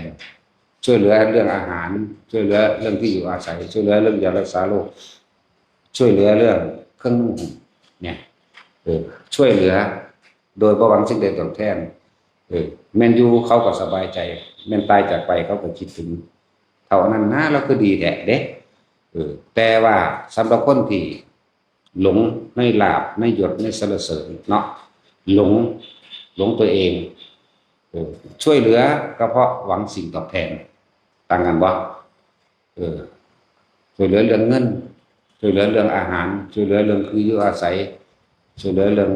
ຊ່ວຍເຫຼືອເລື່ອງອາຫານ ຊ່ວຍເຫຼືອເລື່ອງທີ່ຢູ່ອາໄສ ຊ່ວຍເຫຼືອເລື່ອງຢາລັກສາໂລກ ຊ່ວຍເຫຼືອເລື່ອງເຄື່ອງນຸ່ງຫົ່ມ ເອີ ຊ່ວຍເຫຼືອໂດຍບໍ່ຫວັງສິ່ງໃດຕອບແທນ ເອີ ແມ່ນຢູ່ເຂົາກໍສະບາຍໃຈ ແມ່ນຕາຍຈາກໄປເຂົາກໍຄິດເຖິງ ເທົ່ານັ້ນນາ ລາວຄືດີແທ້ເດ້ ເອີ ແຕ່ວ່າສຳລັບຄົນທີ່ ຫຼົງໃນລາບ ໃນຍົດ ໃນສັນລະເສີນເນາະ ຫຼົງ ຫຼົງຕົວເອງ ເອີ ຊ່ວຍເຫຼືອກໍເພາະຫວັງສິ່ງຕອບແທນ ຕ່າງກັນບໍ່? ເອີ ຊ່ວຍເຫຼືອເລື່ອງເງິນ ຊ່ວຍເຫຼືອເລື່ອງອາຫານ ຊ່ວຍເຫຼືອເລື່ອງທີ່ຢູ່ອາໄສ ຊ່ວຍເຫຼືອເລື່ອງ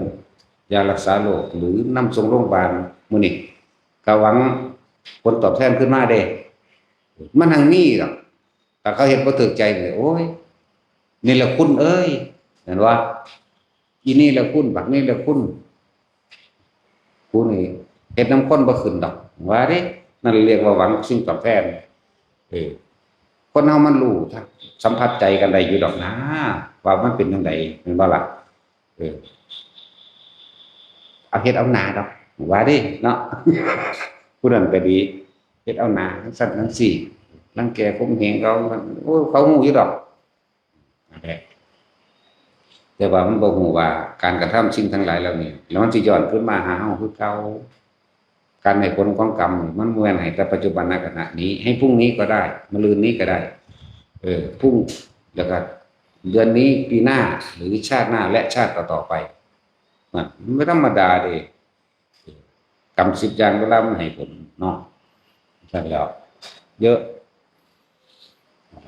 ຢາລັກສາໂລກ ຫຼືນຳສົ່ງໂລງບານ ມື້ນີ້ກໍຫວັງຜົນຕອບແທນຄືນມາເດ້ ມັນຮັ່ງມີດອກ ຖ້າເຂົາເຮັດບໍ່ຖືກໃຈນີ້ ໂອ້ຍ ນີ້ລະຄຸນເອີຍ ແມ່ນບໍ່? ອີນີ້ລະຄຸນ ບັກນີ້ລະຄຸນ ກູນີ້ເຮັດນຳຄົນບໍ່ຂຶ້ນດອກ ວ່າເດ້ ນັ້ນລຽກວ່າຫວັງສິ່ງຕອບແທນ ເອີ ຄົນເຮົາມັນຮູ້ ສຳຜັດໃຈກັນໄດ້ຢູ່ດອກນາ ວ່າມັນເປັນຈັ່ງໃດ ແມ່ນບໍ່ລະ? ເອີ ເອົາເຮັດເອົາໜ້າດອກ ວ່າເດ້ເນາະ ຜູ້ນັ້ນກໍດີ ເຮັດເອົາໜ້າ ຈັ່ງຊັ້ນຈັ່ງຊີ້ ລັງແກຂົ່ມເຫງເຂົາ ໂອ້ ເຂົາຮູ້ຢູ່ດອກ ນັ້ນແຫຼະ ແຕ່ວ່າມັນບໍ່ຮູ້ວ່າການກະທຳສິ່ງທັງຫຼາຍເຫຼົ່ານີ້ ແລ້ວມັນຊິຍ້ອນຄືນມາຫາເຮົາຄືເກົ່າ. ການໃຫ້ຜົນຂອງກຳນີ້ ມັນບໍ່ແມ່ນໃຫ້ແຕ່ປັດຈຸບັນນະຂະນະນີ້ ໃຫ້ພລຸ່ງນີ້ກໍໄດ້ ມະຮືນນີ້ກໍໄດ້ ເອີ ພຸ່ງ ແລ້ວກໍເດືອນນີ້ ປີໜ້າ ຫຼື ຊາດໜ້າ ແລະ ຊາດຕໍ່ໆໄປ ມັນບໍ່ທຳມະດາເດ້. ກຳສິບຢ່າງເວລາມັນໃຫ້ຜົນເນາະ ຊັ້ນແລ້ວ ເຍອະ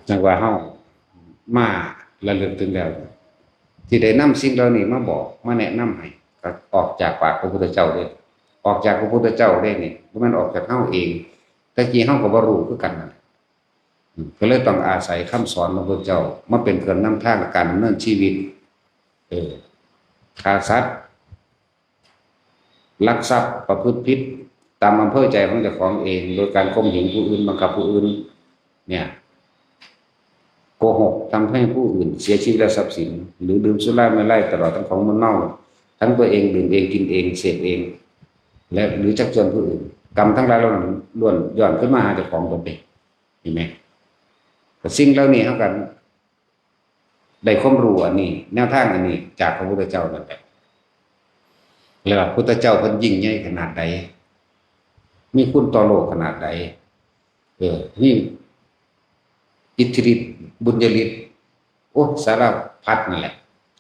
ຈັ່ງວ່າເຮົາມາລະລຶກເຖິງແລ້ວ ທີ່ໄດ້ນຳສິ່ງເຫຼົ່ານີ້ມາບອກ ມາແນະນຳໃຫ້ ກໍອອກຈາກປາກຂອງພະພຸດທະເຈົ້າເດ້ ອອກຈາກພະພຸດທະເຈົ້າເດ້ນີ້ ບໍ່ແມ່ນອອກຈາກເຮົາເອງ ແຕ່ກີ້ເຮົາກໍບໍ່ຮູ້ຄືກັນນັ້ນແຫຼະ ກໍເລີຍຕ້ອງອາໄສຄຳສອນຂອງພະເຈົ້າມາເປັນເຄື່ອງນຳທາງໃນການດຳເນີນຊີວິດ. ເອີ ຂ້າສັດ, ລັກຊັບ, ປະພຶດຜິດຕາມອຳເພີໃຈຂອງເຈົ້າຂອງເອງ ໂດຍການຂົ່ມເຫັງຜູ້ອື່ນ, ບັງຄັບຜູ້ອື່ນເນຍ, ໂກຫົກ, ທຳໃຫ້ຜູ້ອື່ນເສຍຊີວິດ ແລະ ຊັບສິນ ຫຼື ດື່ມສຸລາເມໄລ ຕະຫຼອດທັງຂອງມຶນເມົາ, ທັງຕົວເອງດື່ມເອງ, ກິນເອງ, ເສບເອງ ແລະ ຫຼື ຊັກຊວນຜູ້ອື່ນ. ກຳທັງຫຼາຍເຫຼົ່ານັ້ນລ້ວນຍ້ອນຄືນມາຫາເຈົ້າຂອງເບິດເດ້. ເຫັນໄໝ? ກໍສິ່ງເຫຼົ່ານີ້ເຮົາກໍໄດ້ຄວາມຮູ້ອັນນີ້, ແນວທາງອັນນີ້ຈາກພະພຸດທະເຈົ້ານັ້ນແຫຼະ. ແລ້ວພະພຸດທະເຈົ້າເພິ່ນຍິ່ງໃຫຍ່ຂະໜາດໃດ, ມີຄຸນຕໍ່ໂລກຂະໜາດໃດ, ເອີ ມີອິດທິລິດ, ບຸນຍະລິດ, ໂອ້ ສາລະພັດນັ້ນແຫຼະ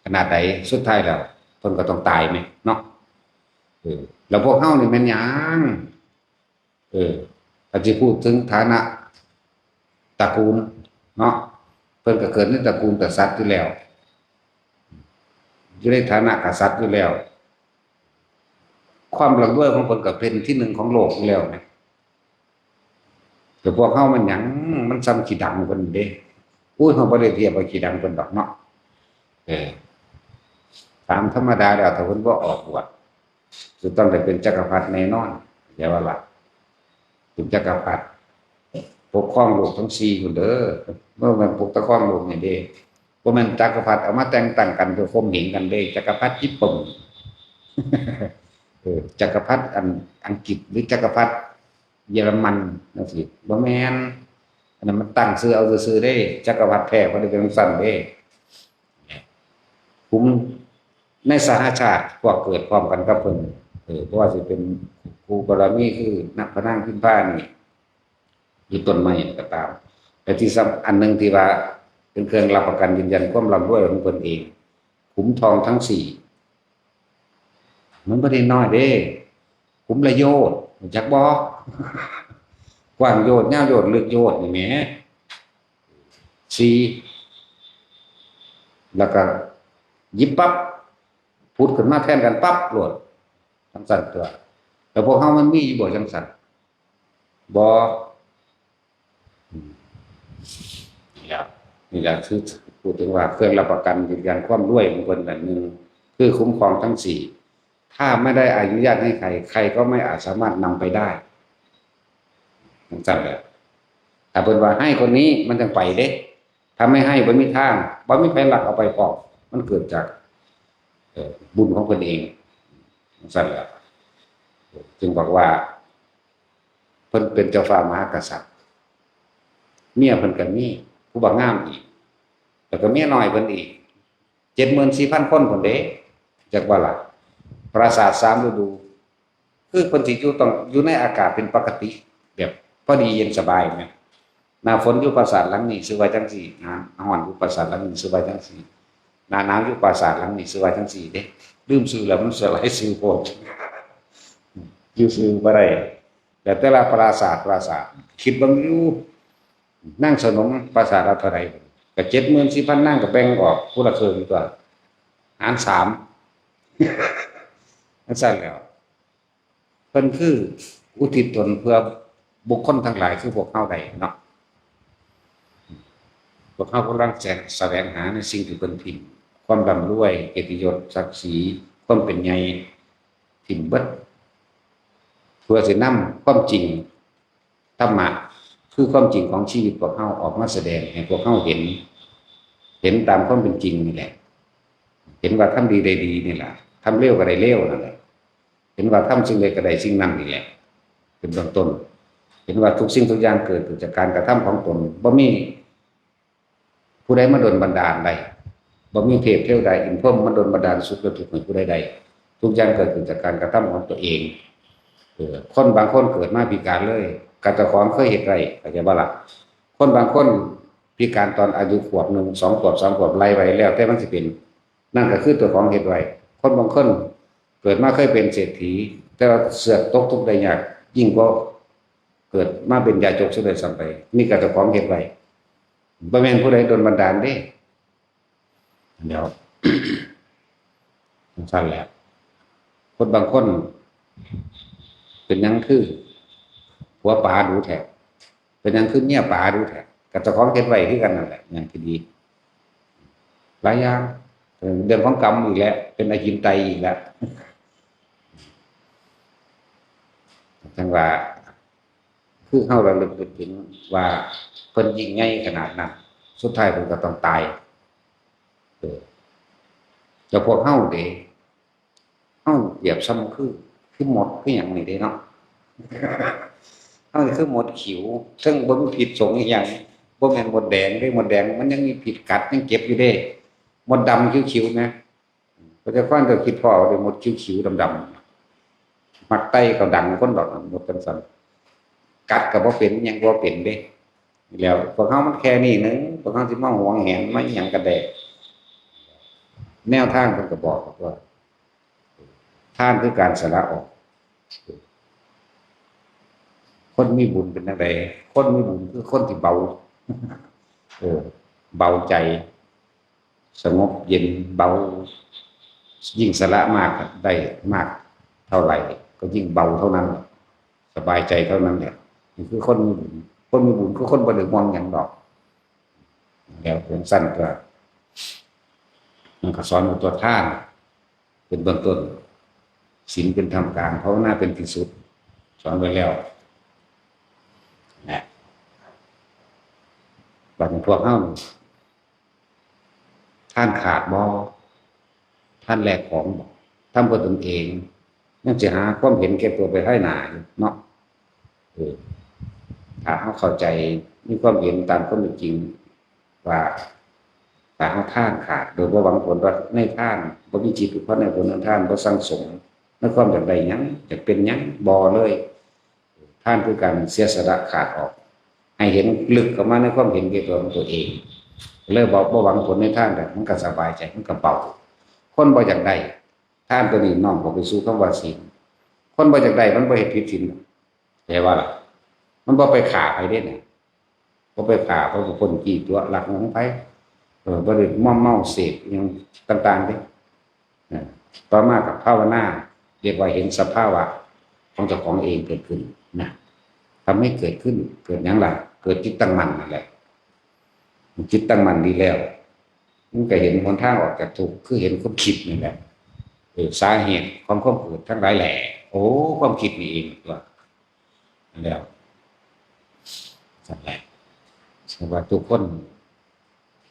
ຂະໜາດໃດ, ສຸດທ້າຍແລ້ວເພິ່ນກໍຕ້ອງຕາຍແມ່ນເນາະ. ເອີ ແລ້ວພວກເຮົານີ້ແມ່ນຫຍັງ? ເອີ ຖ້າຊິພູດເຖິງຖານະຕະກູນເນາະ, ເພິ່ນກໍເກີດໃນຕະກູນກະສັດຢູ່ແລ້ວ, ຢູ່ໃນຖານະກະສັດຢູ່ແລ້ວ, ຄວາມລ່ຳລວຍຂອງເພິ່ນກໍເປັນທີໜຶ່ງຂອງໂລກຢູ່ແລ້ວນະ. ແຕ່ພວກເຮົາມັນຫຍັງ? ມັນສ່ຳຂີ້ດັງເພິ່ນເດ້. ໂອ້ຍ ເຮົາບໍ່ໄດ້ທຽບວ່າຂີ້ດັງເພິ່ນດອກເນາະ. ເອີ ຕາມທຳມະດາແລ້ວ ຖ້າເພິ່ນບໍ່ອອກບວດ ຈະຕ້ອງໄດ້ເປັນຈັກກະພັດແນ່ນອນ, ເຂົ້າໃຈບໍ່ລະ? ເປັນຈັກກະພັດປົກຄອງໂລກທັງສີ່ພຸ້ນເດີ. ບໍ່ແມ່ນປົກຕະຄອງໂລກນີ້ເດ້, ບໍ່ແມ່ນຈັກກະພັດເອົາມາແຕ່ງຕັ້ງກັນເພື່ອຂົ່ມເຫັງກັນເດ້, ຈັກກະພັດຍີ່ປຸ່ນ ເອີ ຈັກກະພັດອັນອັງກິດ ຫຼື ຈັກກະພັດເຢຍລະມັນຈັ່ງຊີ້, ບໍ່ແມ່ນ. ອັນນັ້ນມັນຕັ້ງຊື່ເອົາຊື່ໆເດ້, ຈັກກະພັດແທ້ບໍ່ໄດ້ເປັນຈັ່ງຊັ້ນເດ້. ກຸ່ມໃນສະຫະຊາດ ພວກເກີດພ້ອມກັນກັບເພິ່ນ, ເອີ ບໍ່ວ່າຊິເປັນຄູ່ບາລະມີຄືນາງພະນາງພິມພານີ້ ຫຼື ຕົ້ນໄມ້ກໍຕາມ, ແລະ ທີ່ສຳ ອັນໜຶ່ງທີ່ວ່າເປັນເຄື່ອງຮັບປະກັນຢືນຢັນຄວາມລ່ຳລວຍຂອງເພິ່ນເອງ, ຂຸມທອງທັງສີ່ ມັນບໍ່ໄດ້ນ້ອຍເດ້. ຂຸມລະໂຍດ ຮູ້ຈັກບໍ່? ກວ້າງໂຍດ, ຍາວໂຍດ, ເລິກໂຍດນີ້ແໝ່. ສີ່ ແລ້ວກໍຫຍິບປັບ ຜຸດຂຶ້ນມາແທນກັນປັບໂລດ, ຈັ່ງຊັ້ນຕົວະ. ແລ້ວພວກເຮົາມັນມີຢູ່ບໍ່ຈັ່ງຊັ້ນ? ບໍ່. ອືມ ນີ້ລະ ນີ້ລະ ຄື ຄື ເຖິງວ່າເຄື່ອງຮັບປະກັນຢືນຢັນຄວາມລວຍຂອງເພິ່ນນັ້ນ ໜຶ່ງ ຄືຄຸ້ມຄອງທັງສີ່ ຖ້າໄມ່ໄດ້ອະນຸຍາດໃຫ້ໃຄ ໃຄກໍໄມ່ອາດສາມາດນຳໄປໄດ້ ຈັ່ງຊັ້ນແຫຼະ. ຖ້າເພິ່ນວ່າໃຫ້ຄົນນີ້ ມັນຈັ່ງໄປເດ້, ຖ້າໄມ່ໃຫ້ ບໍ່ມີທາງ, ບໍ່ມີໃຜລັກເອົາໄປພ້ອມ, ມັນເກີດຈາກ ເອີ ບຸນຂອງເພິ່ນເອງ ຈັ່ງຊັ້ນແຫຼະ. ຈຶ່ງບອກວ່າ ເພິ່ນເປັນເຈົ້າຟ້າມະຫາກະສັດ, ເມຍເພິ່ນກໍມີຜູ້ບັກງາມອີກ, ແລ້ວກໍເມຍນ້ອຍເພິ່ນອີກ ເຈັດໝື່ນສີ່ພັນຄົນພຸ້ນເດ້, ຈັກວ່າລະ. ປາສາດສາມລະດູ ຄືເພິ່ນຊິຢູ່ ຕ້ອງຢູ່ໃນອາກາດເປັນປົກກະຕິ ແບບພໍດີເຢັນສະບາຍແມ່ນ. ໜ້າຝົນຢູ່ປາສາດຫຼັງນີ້ຊື່ວ່າຈັ່ງຊີ້, ໜ້າຮ້ອນຢູ່ປາສາດຫຼັງນີ້ຊື່ວ່າຈັ່ງຊີ້, ໜ້າໜາວຢູ່ປາສາດຫຼັງນີ້ຊື່ວ່າຈັ່ງຊີ້ເດ້. ລືມຊື່ແລ້ວ, ມັນຫຼາຍຊື່ໂພດ, ຈື່ຊື່ບໍ່ໄດ້. ແຕ່ແຕ່ລະປາສາດ, ປາສາດ, ຄິດເບິ່ງຢູ່, ນາງສະໜົມປາສາດລະເທົ່າໃດ? ກໍເຈັດໝື່ນສີ່ພັນນາງ, ກໍແບ່ງອອກຄົນລະເຄິ່ງຕົວະ, ຫານສາມ. ຈັ່ງຊັ້ນແຫຼະ. ເພິ່ນຄືອຸທິດຕົນເພື່ອບຸກຄົນທັງຫຼາຍຄືພວກເຮົາໄດ້ເນາະ. ພວກເຮົາກຳລັງແສ ສະແຫວງຫາໃນສິ່ງທີ່ເພິ່ນຖິ້ມ, ຄວາມລ່ຳລວຍ, ກຽດຕິຍົດ, ສັກສີ, ຄວາມເປັນໃຫຍ່, ຖິ້ມເບິດ ເພື່ອຊິນຳຄວາມຈິງ ທຳມະ ຄືຄວາມຈິງຂອງຊີວິດພວກເຮົາອອກມາສະແດງໃຫ້ພວກເຮົາເຫັນ, ເຫັນຕາມຄວາມເປັນຈິງນີ້ແຫຼະ, ເຫັນວ່າທຳດີໄດ້ດີນີ້ລະ, ທຳເລວກໍໄດ້ເລວນັ້ນແຫຼະ, ເຫັນວ່າທຳສິ່ງໃດກໍໄດ້ສິ່ງນັ້ນນີ້ແຫຼະ ເປັນເບື້ອງຕົ້ນ, ເຫັນວ່າທຸກສິ່ງທຸກຢ່າງເກີດຂຶ້ນຈາກການກະທຳຂອງຕົນ, ບໍ່ມີ ຜູ້ໃດມາດົນບັນດານໄດ້, ບໍ່ມີເທບເທວດາອິນພົມມາດົນບັນດານສຸກແລະທຸກໃຫ້ຜູ້ໃດໄດ້. ທຸກຢ່າງເກີດຂຶ້ນຈາກການກະທຳຂອງຕົວເອງ. ເອີ ຄົນບາງຄົນເກີດມາພິການເລີຍ, ກະເຈົ້າຂອງເຄີຍເຮັດໄວ້, ເຂົ້າໃຈບໍ່ລະ? ຄົນບາງຄົນພິການຕອນອາຍຸຂວບໜຶ່ງ, ສອງຂວບ, ສາມຂວບ, ໄລ່ໄວ້, ແລ້ວແຕ່ມັນຊິເປັນ, ນັ້ນກໍຄືຕົວຂອງເຮັດໄວ້. ຄົນບາງຄົນເກີດມາເຄີຍເປັນເສດຖີ, ແຕ່ວ່າເຊືອກຕົກທຸກໄດ້ຍາກ, ຍິ່ງກວ່າເກີດມາເປັນຢາຈົກຊະດ້ວຍຊ້ຳໄປ. ນີ້ກໍເຈົ້າຂອງເຮັດໄວ້. ບໍ່ແມ່ນຜູ້ໃດດົນບັນດານເດ້. ແລ້ວ ຈັ່ງຊັ້ນແຫຼະ. ຄົນບາງຄົນ ເປັນຫຍັງຄືຜົວປາດູແທ້? ເປັນຫຍັງຄືເມຍປາດູແທ້? ກ ເຈົ້າຂອງເຮັດໄວ້ຄືກັນນັ້ນແຫຼະ ຢ່າງທີ່ດີ ຫຼາຍຢ່າງ. ເອີ ເລື່ອງຂອງກຳອີກແຫຼະ ເປັນອະຈິນໄຕອີກແຫຼະ. ຈັ່ງວ່າ ຄືເຮົາລະລຶກໄດ້ເຖິງວ່າເພິ່ນຍິ່ງໃຫຍ່ຂະໜາດນັ້ນ ສຸດທ້າຍເພິ່ນກໍຕ້ອງຕາຍ. ເອີ ແລ້ວພວກເຮົາເດ ເຮົາປຽບສ່ຳຄື ຄືມົດຄືຫຍັງນີ້ເດເນາະ. ເຮົານີ້ຄືມົດຂິວ ເຊິ່ງບໍ່ມີພິດສົງອີຫຍັງ ບໍ່ແມ່ນມົດແດງເດ້. ມົດແດງມັນຍັງມີພິດກັດ ຍັງເຈັບຢູ່ເດ້. ມົດດຳຂິວໆນະ ປະຊາກອນກໍຄິດພໍ້ເດ້ ມົດຂິວໆດຳໆ ມັກໄຕ່ເຂົ້າດັງຄົນດອກ ມົດຈັ່ງຊັ້ນ ກັດກໍບໍ່ເປັນ ຫຍັງກໍບໍ່ເປັນເດ້. ແລ້ວພວກເຮົາມັນແຄ່ນີ້ໜຶ່ງ ພວກເຮົາຊິມາຫວງແຫນມາອີຫຍັງກັນແດ່? ແນວທາງເພິ່ນກໍບອກວ່າ ທານຄືການສະຫຼະອອກ. ຄົນມີບຸນເປັນຈັ່ງໃດ? ຄົນມີບຸນຄືຄົນທີ່ເບົາ ເອີ ເບົາໃຈ ສະຫງົບເຢັນເບົາ ຍິ່ງສະຫຼະມາກໄດ້ມາກເທົ່າໃດ ກໍຍິ່ງເບົາເທົ່ານັ້ນ ສະບາຍໃຈເທົ່ານັ້ນແຫຼະ. ນີ້ຄືຄົນມີບຸນ ຄົນມີບຸນຄືຄົນບໍ່ໄດ້ຫ່ວງຫຍັງດອກ. ແລ້ວຈັ່ງຊັ້ນກໍ ມັນກໍສອນວ່າຕົວທານເປັນເບື້ອງຕົ້ນ ສິນເປັນທ່າມກາງ ພາວະນາເປັນທີ່ສຸດ ສອນໄວ້ແລ້ວນະ. ບັດນີ້ພວກເຮົານີ້ ທ່ານຂາດບໍ່? ທ່ານແລກຂອງບໍ່? ທຳເພື່ອຕົນເອງ ຍັງຊິຫາຄວາມເຫັນແກ່ຕົວໄປພາຍໜ້າຢູ່ເນາະ. ເອີ ຖ້າເຮົາເຂົ້າໃຈ ມີຄວາມເຫັນຕາມຄວາມເປັນຈິງວ່າ ຖ້າເຮົາທານຂາດໂດຍບໍ່ຫວັງຜົນ ວ່າໃນທານບໍ່ມີຈິດຜູກພັນໃນຜົນຂອງທານ ບໍ່ສັ່ງສົມໃນຄວາມຢາກໄດ້ຫຍັງ ຢາກເປັນຫຍັງ ບໍ່ເລີຍ. ທານຄືການເສຍສະຫຼະຂາດອອກ ໃຫ້ເຫັນລຶກເຂົ້າມາໃນຄວາມເຫັນແກ່ຕົວຂອງຕົວເອງ ແລ້ວບໍ່ ບໍ່ຫວັງຜົນໃນທານແລ້ວ ມັນກໍສະບາຍໃຈ ມັນກໍເບົາ. ຄົນບໍ່ຢາກໄດ້ ທານຕົວນີ້ນ້ອມເຂົ້າໄປສູ່ຄຳວ່າສິນ. ຄົນບໍ່ຢາກໄດ້ ມັນບໍ່ເຮັດຜິດສິນ ແປວ່າລະ ມັນບໍ່ໄປຂ້າໃຜເດ້ນະ. ບໍ່ໄປຂ້າ ບໍ່ໄປປຸ້ນຈີ້ຕົວະລັກຂອງໃຜ ເອີ ບໍ່ໄດ້ມອມເມົາເສບຫຍັງຕ່າງໆເດ້. ເອີ ຕໍ່ມາກໍພາວະນາ ຮຽກວ່າເຫັນສະພາວະຂອງເຈົ້າຂອງເອງເກີດຂຶ້ນນະ. ທຳໃຫ້ເກີດຂຶ້ນ ເກີດຫຍັງລະ? ເກີດຈິດຕັ້ງໝັ້ນນັ້ນແຫຼະ. ຈິດຕັ້ງໝັ້ນດີແລ້ວ ມັນກໍເຫັນຫົນທາງອອກຈາກທຸກ ຄືເຫັນຄວາມຄິດນີ້ແຫຼະ. ເອີ ສາເຫດຂອງຄວາມເກີດທັງຫຼາຍແຫຼະ ໂອ້ ຄວາມຄິດນີ້ເອງຕົວະ. ແລ້ວ ຊັ້ນແຫຼະ ສະນັ້ນວ່າທຸກຄົນ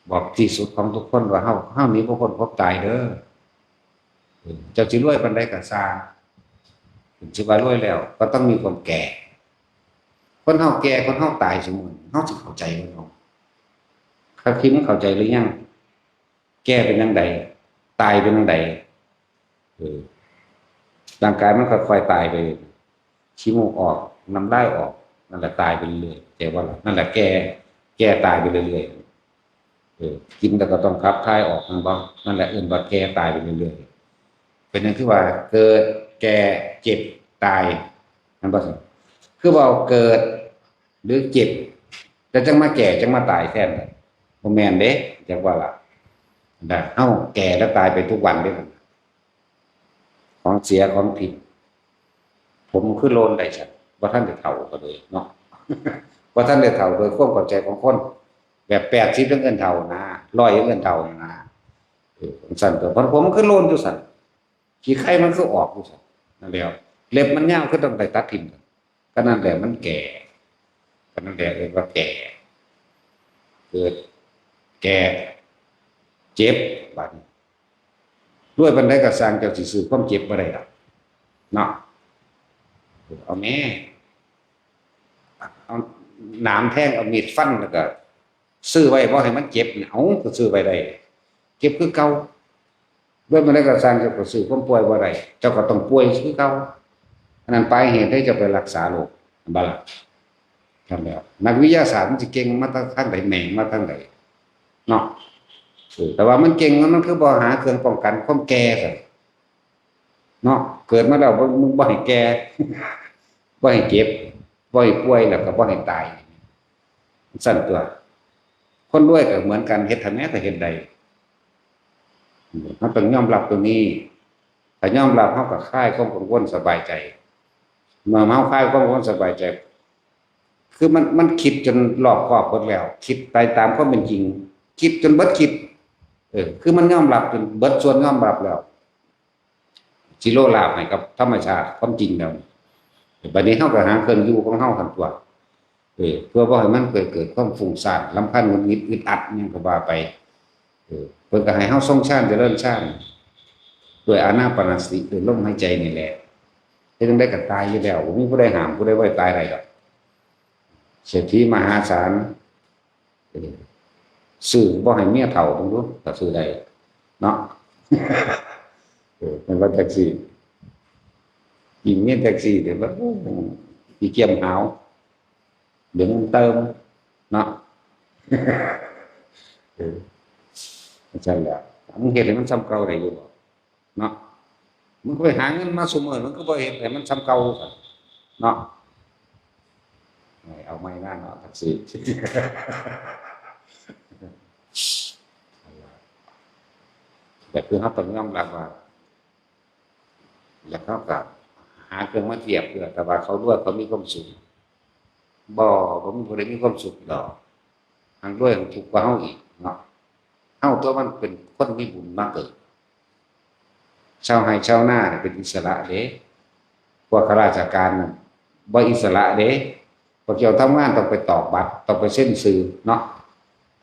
ບອກທີ່ສຸດຂອງທຸກຄົນວ່າ ເຮົາ ເຮົາໜີບໍ່ພົ້ນຄວາມຕາຍເດີ. ເອີ ເຈົ້າຊິລວຍປານໃດກໍຊ່າງ ເພິ່ນຊິວ່າລວຍແລ້ວ ກໍຕ້ອງມີຄວາມແກ່. ຄົນເຮົາແກ່ ຄົນເຮົາຕາຍຊຸມື້ນີ້ ເຮົາຊິເຂົ້າໃຈບໍ່? ຄັກທີ່ມັນເຂົ້າໃຈຫຼືຍັງ? ແກ່ເປັນຈັ່ງໃດ? ຕາຍເປັນຈັ່ງໃດ? ເອີ ຮ່າງກາຍມັນຄ່ອຍໆຕາຍໄປ ຂີ້ມູກອອກ ນ້ຳລາຍອອກ ນັ້ນແຫຼະ ຕາຍໄປເລື້ອຍໆ ເຈົ້າວ່າລະ ນັ້ນແຫຼະແກ່ ແກ່ຕາຍໄປເລື້ອຍໆ. ເອີ ກິນແລ້ວກໍຕ້ອງຂັບຖ່າຍອອກ ແມ່ນບໍ່? ນັ້ນແຫຼະເອີ້ນວ່າແກ່ຕາຍໄປເລື້ອຍໆ. ເປັນຫຍັງຄືວ່າເກີດ ແກ່ ເຈັບ ຕາຍ ແມ່ນບໍ່? ຄືເວົ້າເກີດ ຫຼືເຈັບ ແລ້ວຈັ່ງມາແກ່ ຈັ່ງມາຕາຍແທນ ບໍ່ແມ່ນເດ້ ຈັກວ່າລະ. ເຮົາແກ່ແລ້ວຕາຍໄປທຸກວັນເດ້ ຂອງເສຍຂອງຜິດ. ຜົມຄືໂລນໄດ້ຊັ້ນ ບໍ່ທັນໄດ້ເຖົ້າກໍເລີຍເນາະ ບໍ່ທັນໄດ້ເຖົ້າໂດຍຄວາມເຂົ້າໃຈຂອງຄົນ ແບບແປດສິບຍັງເອີ້ນເຖົ້ານະ ຮ້ອຍຍັງເອີ້ນເຖົ້ານະ. ເອີ ຈັ່ງຊັ້ນຕົວະ ຜົມຄືໂລນຢູ່ຊັ້ນ ຂີ້ໄຄມັນຄືອອກຢູ່ຊັ້ນ ນັ້ນແຫຼະ ເລັບມັນຍາວຄືຕ້ອງໄດ້ຕັດຖິ້ມ. ກໍນັ້ນແຫຼະ ມັນແກ່ ກໍນັ້ນແຫຼະ ເອີ້ນວ່າແກ່ ເກີດ ແກ່ ເຈັບ ບາດນີ້ ລວຍປານໃດກໍຊ່າງ ເຈົ້າຊິຊື້ຄວາມເຈັບບໍ່ໄດ້ດອກເນາະ. ເອົາແມ້ ເອົາໜາມແທງ ເອົາມີດຟັນ ແລ້ວກໍຊື້ໄວ້ບໍ່ໃຫ້ມັນເຈັບ ເອົາ ກໍຊື້ໄວ້ໄດ້ ເຈັບຄືເກົ່າ. ເບິ່ງອັນໃດກໍຊ່າງ ເຈົ້າກໍຊື້ຄວາມປ່ວຍບໍ່ໄດ້ ເຈົ້າກໍຕ້ອງປ່ວຍຄືເກົ່າ. ອັນນັ້ນປາຍເຫດໃຫ້ເຈົ້າໄປລັກສາໂລກ ແມ່ນບໍ່ລະ? ນັ້ນແຫຼະ ນັກວິທະຍາສາດມັນຊິເກັ່ງມາທາງໃດ ແໝງມາທາງໃດເນາະ. ເອີ ແຕ່ວ່າມັນເກັ່ງ ມັນ ມັນຄືບໍ່ຫາເຄື່ອງປ້ອງກັນຄວາມແກ່ຊັ້ນເນາະ. ເກີດມາແລ້ວ ບໍ່ ບໍ່ໃຫ້ແກ່ ບໍ່ໃຫ້ເຈັບ ບໍ່ໃຫ້ປ່ວຍ ແລ້ວກໍບໍ່ໃຫ້ຕາຍ ຊັ້ນຕົວະ. ຄົນລວຍກໍເໝືອນກັນ ເຮັດເທົ່າໃດກໍເຮັດໄດ້. ເຮົາຕ້ອງຍອມຮັບຕົວນີ້ ຖ້າຍອມຮັບ ເຮົາກໍຄາຍຄວາມກັງວົນສະບາຍໃຈ. ເມື່ອເຮົາຄາຍຄວາມກັງວົນສະບາຍໃຈ ຄືມັນ ມັນຄິດຈົນລອບຄອບເບິດແລ້ວ ຄິດໄປຕາມຄວາມເປັນຈິງ ຄິດຈົນເບິດຄິດ ເອີ ຄືມັນຍອມຮັບຈົນເບິດສ່ວນຍອມຮັບແລ້ວ ຊິໂລລາບໃຫ້ກັບທຳມະຊາດຄວາມຈິງແລ້ວ ບັດນີ້ເຮົາກໍຫາເຄື່ອງຢູ່ຂອງເຮົາຫັ້ນຕົວະ ເອີ ເພື່ອບໍ່ໃຫ້ມັນເກີດ ເກີດຄວາມຟຸ້ງສ້ານ ລຳຄານ ຫງຸດຫງິດ ອຶດອັດ ຫຍັງກໍວ່າໄປ ເອີ ເພິ່ນກໍໃຫ້ເຮົາຊົງຊານ ຈະເລີນຊານ ດ້ວຍອານາປານະສະຕິ ດ້ວຍລົມຫາຍໃຈນີ້ແຫຼະ ເຮັດຈັ່ງໃດກໍຕາຍຢູ່ແລ້ວ ບໍ່ມີຜູ້ໃດຫ້າມຜູ້ໃດບໍ່ໃຫ້ຕາຍໄດ້ດອກ ເສດຖີມະຫາສານ ເອີ ຊື້ບໍ່ໃຫ້ເມຍເຖົ້າເບິ່ງດູ ຖ້າຊື້ໄດ້ເນາະ ເອີ ແມ່ນວ່າແທັກຊີ ຍິງເມຍແທັກຊີເດ້ ໂອ້ ຂີ້ກຽມຫາວ ເບິ່ງເຕີມເນາະ ເອີ ຈັ່ງຊັ້ນແຫຼະ ມຶງເຮັດໃຫ້ມັນສ່ຳເກົ່າໄດ້ຢູ່ບໍ່? ເນາະ ມັນກໍໄປຫາເງິນມາຊຸມື້ ມັນກໍບໍ່ເຮັດໃຫ້ມັນສ່ຳເກົ່າຊັ້ນເນາະ ເອົາໃໝ່ນາເນາະ ແທັກຊີ ແຕ່ຄືເຮົາຕ້ອງຍອມຮັບວ່າ ແລ້ວເຂົາກໍຫາເຄື່ອງມາທຽບເພື່ອ ແຕ່ວ່າເຂົາລວຍ ເຂົາມີຄວາມສຸກ ບໍ່ ບໍ່ມີຜູ້ໃດມີຄວາມສຸກດອກ ທັງລວຍທັງທຸກກວ່າເຮົາອີກເນາະ ເຮົາຕົວະມັນເປັນຄົນມີບຸນມາເກີດ ຊາວໄຮ່ຊາວນານີ້ເປັນອິດສະຫຼະເດ້ ພວກຂ້າລາຊະການນັ້ນບໍ່ອິດສະຫຼະເດ້ ພວກເຈົ້າທຳງານຕ້ອງໄປຕອກບັດ ຕ້ອງໄປເຊັນຊື່ເນາະ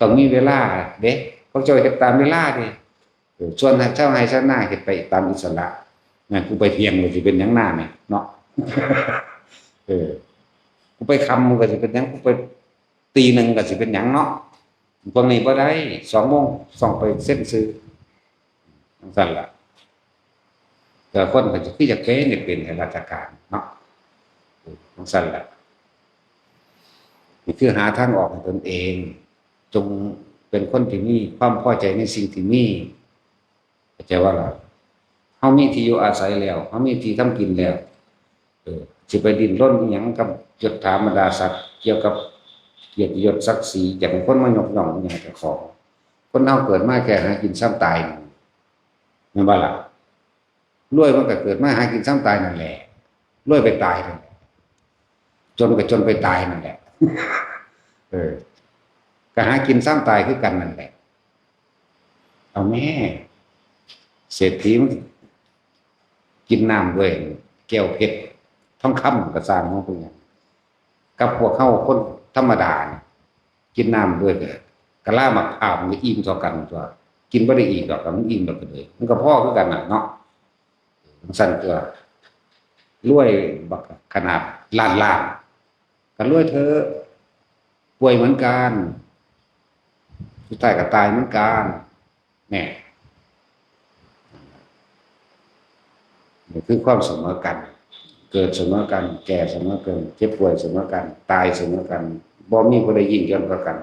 ຕ້ອງມີເວລາເດ້ ພວກເຈົ້າເຮັດຕາມເວລາເດ້ ເອີ ສ່ວນຊາວໄຮ່ຊາວນາເຮັດໄປຕາມອິດສະຫຼະ ແມ່ນກູໄປທ່ຽງກໍຊິເປັນຫຍັງນານີ້ເນາະ ເອີ ກູໄປຄ່ຳກໍຊິເປັນຫຍັງ ກູໄປ ຕີໜຶ່ງກໍຊິເປັນຫຍັງເນາະ ພວກນີ້ບໍ່ໄດ້ ສອງໂມງຕ້ອງໄປເຊັນຊື່ ຈັ່ງຊັ້ນລະ ແຕ່ຄົນກໍຄືຢາກເປັນ ຢາກເປັນໃຫ້ລາຊະການເນາະ ຈັ່ງຊັ້ນລະ ນີ້ຄືຫາທາງອອກໃຫ້ຕົນເອງ ຈົ່ງເປັນຄົນທີ່ມີຄວາມພໍໃຈໃນສິ່ງທີ່ມີ ເຂົ້າໃຈບໍ່ລະ? ເຮົາມີທີ່ຢູ່ອາໄສແລ້ວ ເຮົາມີທີ່ທຳກິນແລ້ວ ເອີ ຊິໄປດີ້ນລົນອີ່ຫຍັງກັບຍົດຖາບັນດາສັກ ກ່ຽວກັບກຽດຕິຍົດສັກສີ ຢາກໃຫ້ຄົນມາຍົກຍ້ອງອີ່ຫຍັງໃຫ້ເຈົ້າຂອງ. ຄົນເຮົາເກີດມາແຄ່ຫາກິນຊຳຕາຍ ແມ່ນບໍ່ລະ? ລວຍມັນກໍເກີດມາຫາກິນຊຳຕາຍນັ້ນແຫຼະ ລວຍໄປຕາຍນັ້ນແຫຼະ ຈົນກໍຈົນໄປຕາຍນັ້ນແຫຼະ ເອີ ກໍຫາກິນຊຳຕາຍຄືກັນນັ້ນແຫຼະ. ເອົາແມ້ ເສດຖີມັນກິນນ້ຳດ້ວຍແກ້ວເພັດທອງຄຳກໍຊ່າງມັນເປັນຫຍັງ ກັບພວກເຮົາຄົນທຳມະດານີ້ ກິນນ້ຳດ້ວຍກະລາໝາກພ້າວ ມັນກໍອີ່ມເທົ່າກັນຕົວະ ກິນບໍ່ໄດ້ອີກດອກ ມັນອີ່ມດອກ ມັນກໍພໍຄືກັນນະເນາະ. ຈັ່ງຊັ້ນຕົວະ ລວຍບັກຂະໜາດລ້ານລ້ານ ກໍລວຍເຖາະ ປ່ວຍເໝືອນກັນ ສຸດທ້າຍກໍຕາຍເໝືອນກັນ ແນ່ ນີ້ຄືຄວາມສະເໝີກັນ ເກີດສະເໝີກັນ ແກ່ສະເໝີກັນ ເຈັບປ່ວຍສະເໝີກັນ ຕາຍສະເໝີກັນ ບໍ່ມີຜູ້ໃດຍິ່ງຍ່ອງກວ່າກັນ.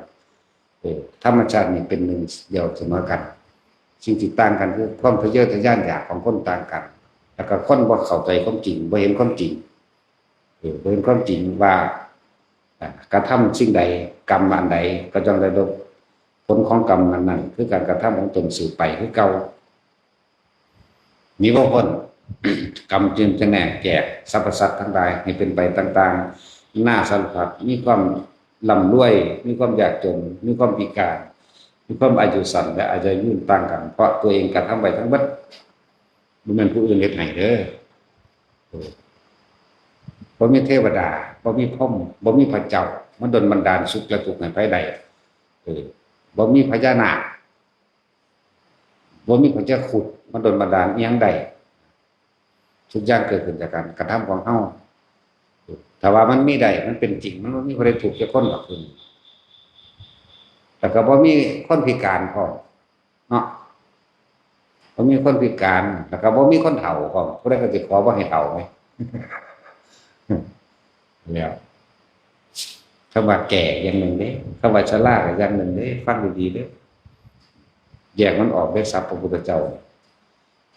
ເອີ ທຳມະຊາດນີ້ເປັນໜຶ່ງດຽວສະເໝີກັນ ສິ່ງທີ່ຕ່າງກັນຄືຄວາມທະເຍີທະຍານຢາກຂອງຄົນຕ່າງກັນ ແລ້ວກໍຄົນບໍ່ເຂົ້າໃຈຄວາມຈິງ ບໍ່ເຫັນຄວາມຈິງ ເອີ ບໍ່ເຫັນຄວາມຈິງວ່າ ກະທຳສິ່ງໃດ ກຳອັນໃດ ກໍຕ້ອງໄດ້ຮັບຜົນຂອງກຳອັນນັ້ນ ຄືການກະທຳຂອງຕົນສືບໄປຄືເກົ່າ. ໜີບໍ່ພົ້ນ ກຳຈຶ່ງຈະແນກແຈກສັບພະສັດທັງຫຼາຍໃຫ້ເປັນໄປຕ່າງໆນານາສາລະພັດ ມີຄວາມລ່ຳລວຍ ມີຄວາມຍາກຈົນ ມີຄວາມພິການ ມີຄວາມອາຍຸສັ້ນ ແລະ ອາຍຸຍືນຕ່າງກັນ ເພາະຕົວເອງກະທຳໄວ້ທັງເບິດ ບໍ່ແມ່ນຜູ້ອື່ນເຮັດໃຫ້ເດີ. ເອີ ບໍ່ມີເທວະດາ ບໍ່ມີພົມ ບໍ່ມີພະເຈົ້າມາດົນບັນດານສຸກ ແລະ ທຸກໃຫ້ໃຜໄດ້. ເອີ ບໍ່ມີພະຍານາກ ບໍ່ມີພະເຈົ້າຄຸດມາດົນບັນດານອີ່ຫຍັງໄດ້ ທຸກຢ່າງເກີດຂຶ້ນຈາກການກະທຳຂອງເຮົາ. ຖ້າວ່າມັນມີໄດ້ ມັນເປັນຈິງ ມັນບໍ່ມີຜູ້ໃດທຸກຈັກຄົນດອກ ແລ້ວກໍບໍ່ມີຄົນພິການພ້ອມເນາະ ບໍ່ມີຄົນພິການ ແລ້ວກໍບໍ່ມີຄົນເຖົ້າພ້ອມ ຜູ້ໃດກໍຊິຂໍບໍ່ໃຫ້ເຖົ້າໄງ. ແລ້ວ ຄຳວ່າແກ່ຢ່າງໜຶ່ງເດ້ ຄຳວ່າຊະລາກໍຢ່າງໜຶ່ງເດ້ ຟັງດີໆເດີ ແຍກມັນອອກເດີ ສັບພະພຸດທະເຈົ້າ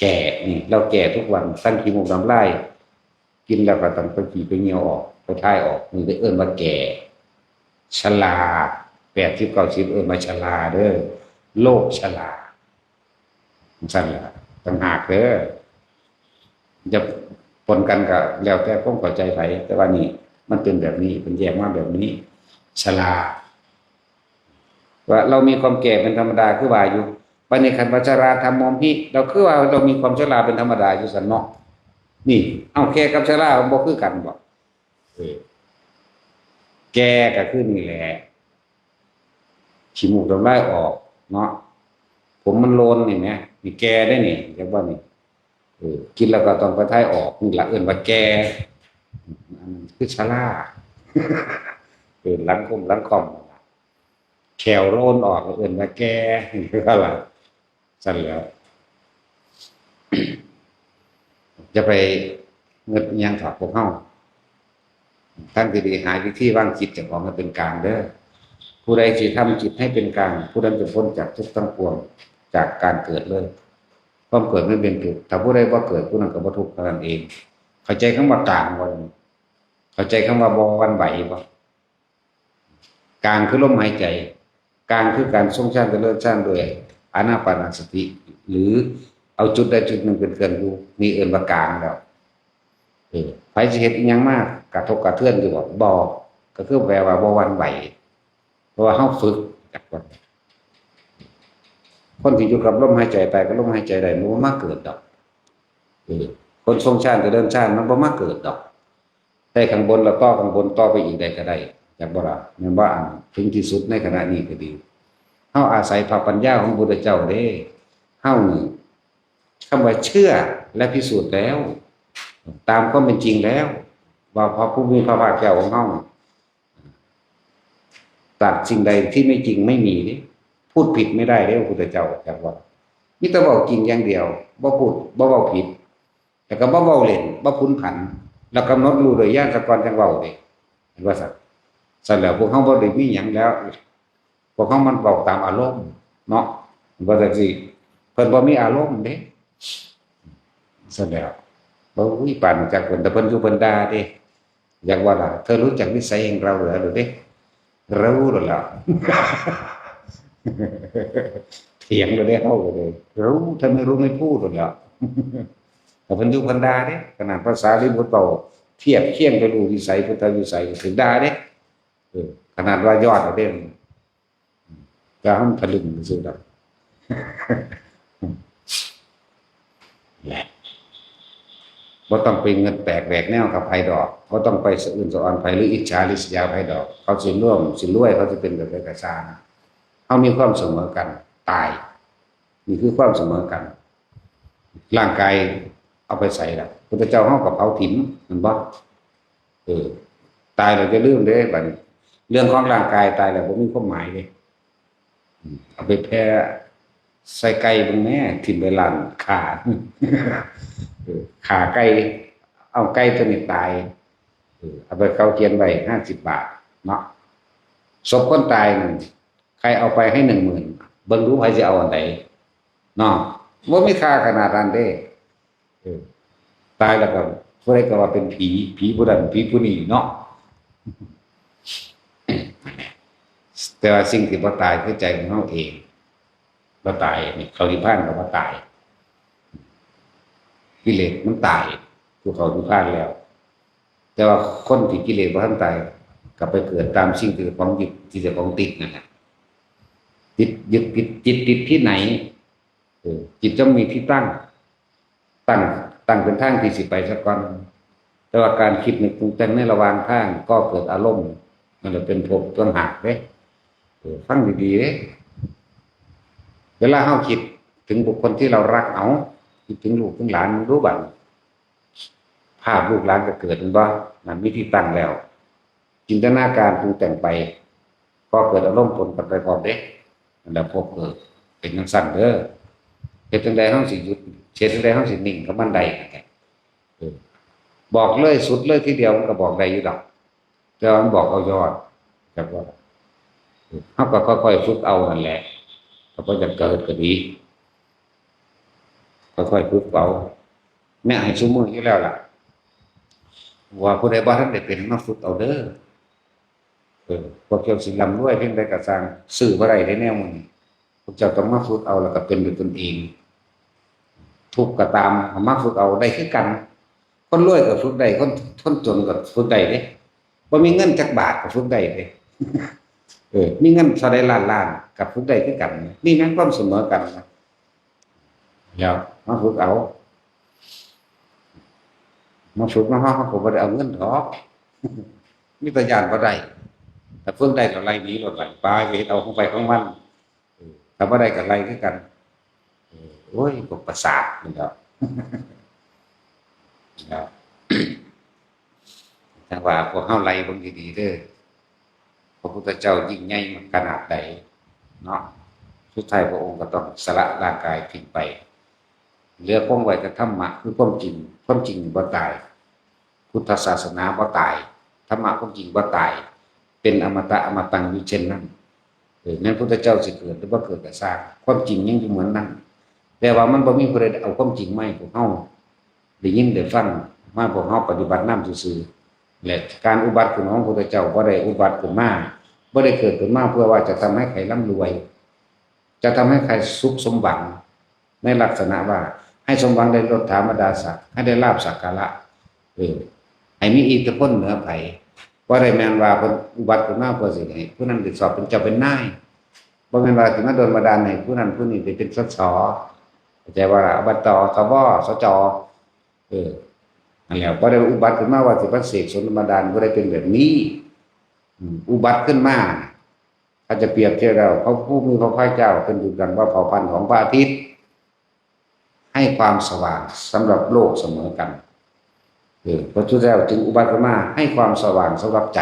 ແກ່ນີ້ ລາວແກ່ທຸກວັນ ສັງຂີ້ມູກນ້ຳລາຍ ກິນແລ້ວກໍຕ້ອງໄປຂີ້ໄປຍ່ຽວອອກ ໄປຖ່າຍອອກ ນີ້ເອີ້ນວ່າແກ່. ຊະລາ ແປດສິບເກົ້າສິບ ເອີ້ນວ່າຊະລາເດີ ໂລກຊະລາ ຈັ່ງຊັ້ນລະ ຕ່າງຫາກເດີ ຈະປົນກັນກໍແລ້ວແຕ່ຄວາມເຂົ້າໃຈໃຜ ແຕ່ວ່ານີ້ ມັນເປັນແບບນີ້ ເພິ່ນແຍກມາແບບນີ້ ຊະລາ ວ່າເຮົາມີຄວາມແກ່ເປັນທຳມະດາ ຄືວ່າຢູ່ ບັດນີ້ຄັນວ່າ ຊະລາທຳມະມະຫິ ເຮົາຄືວ່າເຮົາມີຄວາມຊະລາເປັນທຳມະດາຢູ່ຊັ້ນເນາະ. ນີ້ ເອົ້າ ແກ່ກັບຊະລາມັນບໍ່ຄືກັນບໍ? ເອີ ແກ່ກໍຄືນີ້ແຫຼະ ຂີ້ມູກນ້ຳລາຍອອກເນາະ ຜົມມັນໂລນນີ້ແໝ ນີ້ແກ່ເດ້ນີ້ ຈັກບໍ່ນີ້? ເອີ ກິນແລ້ວກໍຕ້ອງໄປຖ່າຍອອກ ນີ້ລະເອີ້ນວ່າແກ່ ອັນນັ້ນຄືຊະລາ ເອີ້ນຫຼັງຄົມຫຼັງຄ່ອມ ແຂ້ວໂລນອອກ ເອີ້ນວ່າແກ່ ຄືວ່າລະ ຊັ້ນແຫຼ້ວ ຢ່າໄປງຶດຫຍັງເຖາະພວກເຮົາ ທາງທີ່ດີ ຫາວິທີວາງຈິດເຈົ້າຂອງໃຫ້ເປັນກາງເດີ້. ຜູ້ໃດຊິທຳຈິດໃຫ້ເປັນກາງ ຜູ້ນັ້ນຈະພົ້ນຈາກທຸກທັງປວງ ຈາກການເກີດເລີຍ. ຄວາມເກີດມັນເປັນທຸກ ຖ້າຜູ້ໃດບໍ່ເກີດ ຜູ້ນັ້ນກໍບໍ່ທຸກເທົ່ານັ້ນເອງ. ເຂົ້າໃຈຄຳວ່າກາງບໍ່? ເຂົ້າໃຈຄຳວ່າບໍ່ຫວັ່ນໄຫວບໍ່? ກາງຄືລົມຫາຍໃຈ ກາງຄືການຊົງຊານຈະເລີນຊານດ້ວຍອານາປານະສະຕິ ຫຼື ເອົາຈຸດໃດຈຸດໜຶ່ງເປັນເຄື່ອງຢູ່ ນີ້ເອີ້ນວ່າກາງແລ້ວ. ເອີ ໃຜຊິເຮັດອີ່ຫຍັງມາກະທົບກະເທືອນຢູ່ບໍ່? ບໍ່ ກໍຄືແປວ່າບໍ່ຫວັ່ນໄຫວ ເພາະວ່າເຮົາຝຶກຈັກກ່ອນ. ຄົນທີ່ຢູ່ກັບລົມຫາຍໃຈ ຕາຍກັບລົມຫາຍໃຈໄດ້ ມັນບໍ່ມາເກີດດອກ. ເອີ ຄົນຊົງຊານຈະເລີນຊານ ມັນບໍ່ມາເກີດດອກ. ໄດ້ຂ້າງບົນແລ້ວຕໍ່ຂ້າງບົນຕໍ່ໄປອີກໄດ້ກໍໄດ້ ຈັກບໍ່ລະ? ແມ່ນບໍ່? ອັນເຖິງທີ່ສຸດໃນຂະນະນີ້ກໍດີ ເຮົາອາໄສພະປັນຍາຂອງພຸດທະເຈົ້າເດ້. ເຮົານີ້ ຄຳວ່າເຊື່ອ ແລະ ພິສູດແລ້ວ ຕາມຄວາມເປັນຈິງແລ້ວ ວ່າພະຜູ້ມີພະພາກເຈົ້າຂອງເຮົາ ຕັດສິ່ງໃດທີ່ໄມ່ຈິງໄມ່ມີເດ້ ພູດຜິດໄມ່ໄດ້ເດ້ ພະພຸດທະເຈົ້າ ຈັກວ່າ ມີແຕ່ເວົ້າຈິງຢ່າງດຽວ ບໍ່ພູດ ບໍ່ເວົ້າຜິດ ແລ້ວກໍບໍ່ເວົ້າຫຼິ້ນ ບໍ່ຜຸນຜັນ ແລ້ວກຳນົດຮູ້ດ້ວຍຍານສາກ່ອນ ຈັ່ງເວົ້າເດ້ ເຫັນວ່າຊັ້ນ. ຊັ້ນແລ້ວ ພວກເຮົາບໍ່ໄດ້ມີຫຍັງແລ້ວ ພວກເຮົາມັນເວົ້າຕາມອາລົມເນາະ ວ່າຈັ່ງຊີ້ ເພິ່ນບໍ່ມີອາລົມເດ້. ຊັ້ນແລ້ວ ໂອ້ຍ ປານຈັກເພິ່ນ ແຕ່ເພິ່ນຢູ່ເພິ່ນດ່າເດ້ ຢາກວ່າລະ ເທາະຮູ້ຈັກນິໄສແຫ່ງເຮົາແລ້ວເດ້ ເຮົາໂລດແລ້ວ ຖຽງໂລດເດ້ ເຮົາກໍເດ້ ເຮົາ ເທາະຮູ້ ເຮົາໂລດແລ້ວ. ແຕ່ເພິ່ນຢູ່ເພິ່ນດ່າເດ້ ຂະໜາດພະສາລີບຸດເວົ້າທຽບຄຽງໄປຮູ້ວິໄສພຸດທະວິໄສກໍຖືກດ່າເດ້. ເອີ ຂະໜາດວ່າຍອດເດ້ ແຕ່ເຮົາທະລຶ່ງຊື່ໆດອກ ແຫຼະ ບໍ່ຕ້ອງໄປເງິດແຕກແຫວກແນວກັບໃຜດອກ ບໍ່ຕ້ອງໄປສະອື່ນສະອອນໃຜ ຫຼື ອິດສາລິສຍາໃຜດອກ. ເຂົາຊິລວມ ຊິລວຍ ເຂົາຊິເປັນແບບໃດກໍຊ່າງ ເຮົາມີຄວາມສະເໝີກັນ ຕາຍ ນີ້ຄືຄວາມສະເໝີກັນ. ຮ່າງກາຍເອົາໄປໃສລະ? ພຸດທະເຈົ້າເຮົາກໍເຜົາຖິ້ມ ແມ່ນບໍ່? ເອີ ຕາຍແລ້ວຢ່າລືມເດ້ ບັດນີ້ເລື່ອງຂອງຮ່າງກາຍຕາຍແລ້ວບໍ່ມີຄວາມໝາຍເດ້. ອືມ ເອົາໄປແຜ່ໃສ່ໄກ່ເບິ່ງແດ່ ຖິ້ມໄປລ້ານຂ້າ ເອີ ຂ້າໄກ່ ເອົາໄກ່ຕົວນີ້ຕາຍ ເອີ ເອົາໄປເຂົາຂຽນໄວ້ຫ້າສິບບາດເນາະ. ສົບຄົນຕາຍນັ້ນ ໃຜເອົາໄປໃຫ້ໜຶ່ງໝື່ນ ເບິ່ງດູໃຜຊິເອົາອັນໃດເນາະ ບໍ່ມີຄ່າຂະໜາດນັ້ນເດ້. ເອີ ຕາຍແລ້ວກໍຜູ້ໃດກໍວ່າເປັນຜີ ຜີຜູ້ນັ້ນຜີຜູ້ນີ້ເນາະ. ແຕ່ວ່າສິ່ງທີ່ບໍ່ຕາຍຄືໃຈຂອງເຮົາເອງ ບໍ່ຕາຍ ນີ້ເຂົ້ານິບພານກໍບໍ່ຕາຍ ກິເລດມັນຕາຍ ຜູ້ເຂົ້ານິບພານແລ້ວ. ແຕ່ວ່າຄົນທີ່ກິເລດບໍ່ທັນຕາຍ ກໍໄປເກີດຕາມສິ່ງທີ່ເຈົ້າຂອງຍຶດ ທີ່ເຈົ້າຂອງຕິດນັ້ນແຫຼະ ຕິດ ຍຶດຕິດ ຈິດຕິດທີ່ໄຫນ ເອີ ຈິດຈະມີທີ່ຕັ້ງ ຕັ້ງ ຕັ້ງເປັນທາງທີ່ຊິໄປສາກ່ອນ. ແຕ່ວ່າການຄິດນຶກປຸງແຕ່ງໃນລະຫວ່າງທາງ ກໍເກີດອາລົມ ນັ້ນແຫຼະເປັນພົບຕ່າງຫາກເດ້. ເອີ ຟັງດີໆເດ້ ເວລາເຮົາຄິດເຖິງບຸກຄົນທີ່ເຮົາຮັກ ເອົາ ຄິດເຖິງລູກເຖິງຫຼານເບິ່ງດູບັດນີ້ ພາບລູກຫຼານກໍເກີດ ແມ່ນບໍ່? ນັ້ນມີທີ່ຕັ້ງແລ້ວ. ຈິນຕະນາການປຸງແຕ່ງໄປ ກໍເກີດອາລົມປົນກັນໄປພ້ອມເດ້ ນັ້ນແຫຼະ ພົບເກີດ ເປັນຈັ່ງຊັ້ນເດີ. ເຮັດຈັ່ງໃດເຮົາຊິຢຸດ ເຮັດຈັ່ງໃດເຮົາຊິນິ່ງກັບມັນໄດ້? ເອີ ບອກເລີຍ ສຸດເລີຍ ທີດຽວມັນກໍບອກໄດ້ຢູ່ດອກ ແຕ່ວ່າມັນບອກເອົາຍອດ ຈັກວ່າ ເຮົາກໍຄ່ອຍໆຝຶກເອົານັ້ນແຫຼະ ກໍບໍ່ຢາກເກີດກໍດີ ຄ່ອຍໆຝຶກເອົາ. ແນະ ໃຫ້ຊຸມື້ຢູ່ແລ້ວລະ ວ່າຜູ້ໃດບໍ່ທັນໄດ້ເປັນ ມາຝຶກເອົາເດີ. ເອີ ພວກເຈົ້າຊິລ່ຳລວຍພຽງໃດກໍຊ່າງ ຊື້ບໍ່ໄດ້ເດ້ແນວໝູ່ນີ້ ພວກເຈົ້າຕ້ອງມາຝຶກເອົາ ແລ້ວກໍເປັນດ້ວຍຕົນເອງ. ທຸກກໍຕາມ ເອົາມາຝຶກເອົາໄດ້ຄືກັນ ຄົນລວຍກໍຝຶກໄດ້ ຄົນ ຄົນຈົນກໍຝຶກໄດ້ເດ້. ບໍ່ມີເງິນຈັກບາດກໍຝຶກໄດ້ເດ້. ເອີ ມີເງິນເທົ່າໃດລ້ານລ້ານກໍຝຶກໄດ້ຄືກັນ. ນີ້ແມ່ນຄວາມສະເໝີກັນນະ. ແລ້ວມາຝຶກເອົາ ມາຝຶກນຳເຮົາ ເຮົາກໍບໍ່ໄດ້ເອົາເງິນດອກ ມີແຕ່ຢ້ານບໍ່ໄດ້. ຖ້າຝຶກໄດ້ກໍໄລ່ໜີໂລດ ໄປ ໄປເຮັດເອົາຂອງໃຜຂອງມັນ. ເອີ ຖ້າບໍ່ໄດ້ກໍໄລ່ຄືກັນ. ເອີ ໂອ້ຍ ພວກປະສາດນີ້ແຫຼະ ແລ້ວ ຈັ່ງວ່າພວກເຮົາໄລ່ເບິ່ງດີໆເດີ ພະພຸດທະເຈົ້າຍິ່ງໃຫຍ່ຂະໜາດໃດເນາະ. ສຸດທ້າຍພະອົງກໍຕ້ອງສະຫຼະຮ່າງກາຍຖິ້ມໄປ ເຫຼືອຄົງໄວ້ແຕ່ທຳມະ ຄືຄວາມຈິງ. ຄວາມຈິງບໍ່ຕາຍ. ພຸດທະສາສະໜາບໍ່ຕາຍ, ທຳມະຄວາມຈິງບໍ່ຕາຍ, ເປັນອະມະຕະອະມະຕັງຢູ່ເຊັ່ນນັ້ນ. ເອີ ແມ່ນພຸດທະເຈົ້າຊິເກີດຫຼືບໍ່ເກີດກໍຊ່າງ, ຄວາມຈິງຍັງຢູ່ເໝືອນນັ້ນ. ແຕ່ວ່າມັນບໍ່ມີຜູ້ໃດເອົາຄວາມຈິງມາໃຫ້ພວກເຮົາໄດ້ຍິນໄດ້ຟັງ, ມາໃຫ້ພວກເຮົາປະຕິບັດນຳຊື່ໆ. ແລະ ການອຸບັດຂຶ້ນຂອງພຸດທະເຈົ້າບໍ່ໄດ້ອຸບັດຂຶ້ນມາ, ບໍ່ໄດ້ເກີດຂຶ້ນມາເພື່ອວ່າຈະທຳໃຫ້ໃຜລ່ຳລວຍ, ຈະທຳໃຫ້ໃຜສຸກສົມຫວັງ ໃນລັກສະນະວ່າໃຫ້ສົມຫວັງໄດ້ລົດຖາມະດາສັກ, ໃຫ້ໄດ້ລາບສັກກາລະ, ເອີ ໃຫ້ມີອິດທິພົນເໜືອໃຜ. ບໍ່ໄດ້ແມ່ນວ່າເພິ່ນອຸບັດຂຶ້ນມາເພື່ອຊິໃຫ້ຜູ້ນັ້ນໄດ້ຊອບເປັນເຈົ້າເປັນນາຍ, ບໍ່ແມ່ນວ່າຊິມາດົນບັນດານໃຫ້ຜູ້ນັ້ນຜູ້ນີ້ໄດ້ເປັນ ສສ ເຂົ້າໃຈບໍ່ລະ? ອບຕ ສວ ສຈ ເອີ ນັ້ນແຫຼະ. ບໍ່ໄດ້ອຸບັດຂຶ້ນມາວ່າຊິມາເສກສົມບັນດານ, ບໍ່ໄດ້ເປັນແບບນີ້. ອືມ ອຸບັດຂຶ້ນມາ ຖ້າຈະປຽບທຽບແລ້ວ ພະຜູ້ມີພະພາກເຈົ້າເປັນຄືກັນວ່າເຜົ່າພັນຂອງພະອາທິດ ໃຫ້ຄວາມສະຫວ່າງສຳລັບໂລກສະເໝີກັນ. ເອີ ພະພຸດທະເຈົ້າຈຶ່ງອຸບັດຂຶ້ນມາໃຫ້ຄວາມສະຫວ່າງສຳລັບໃຈ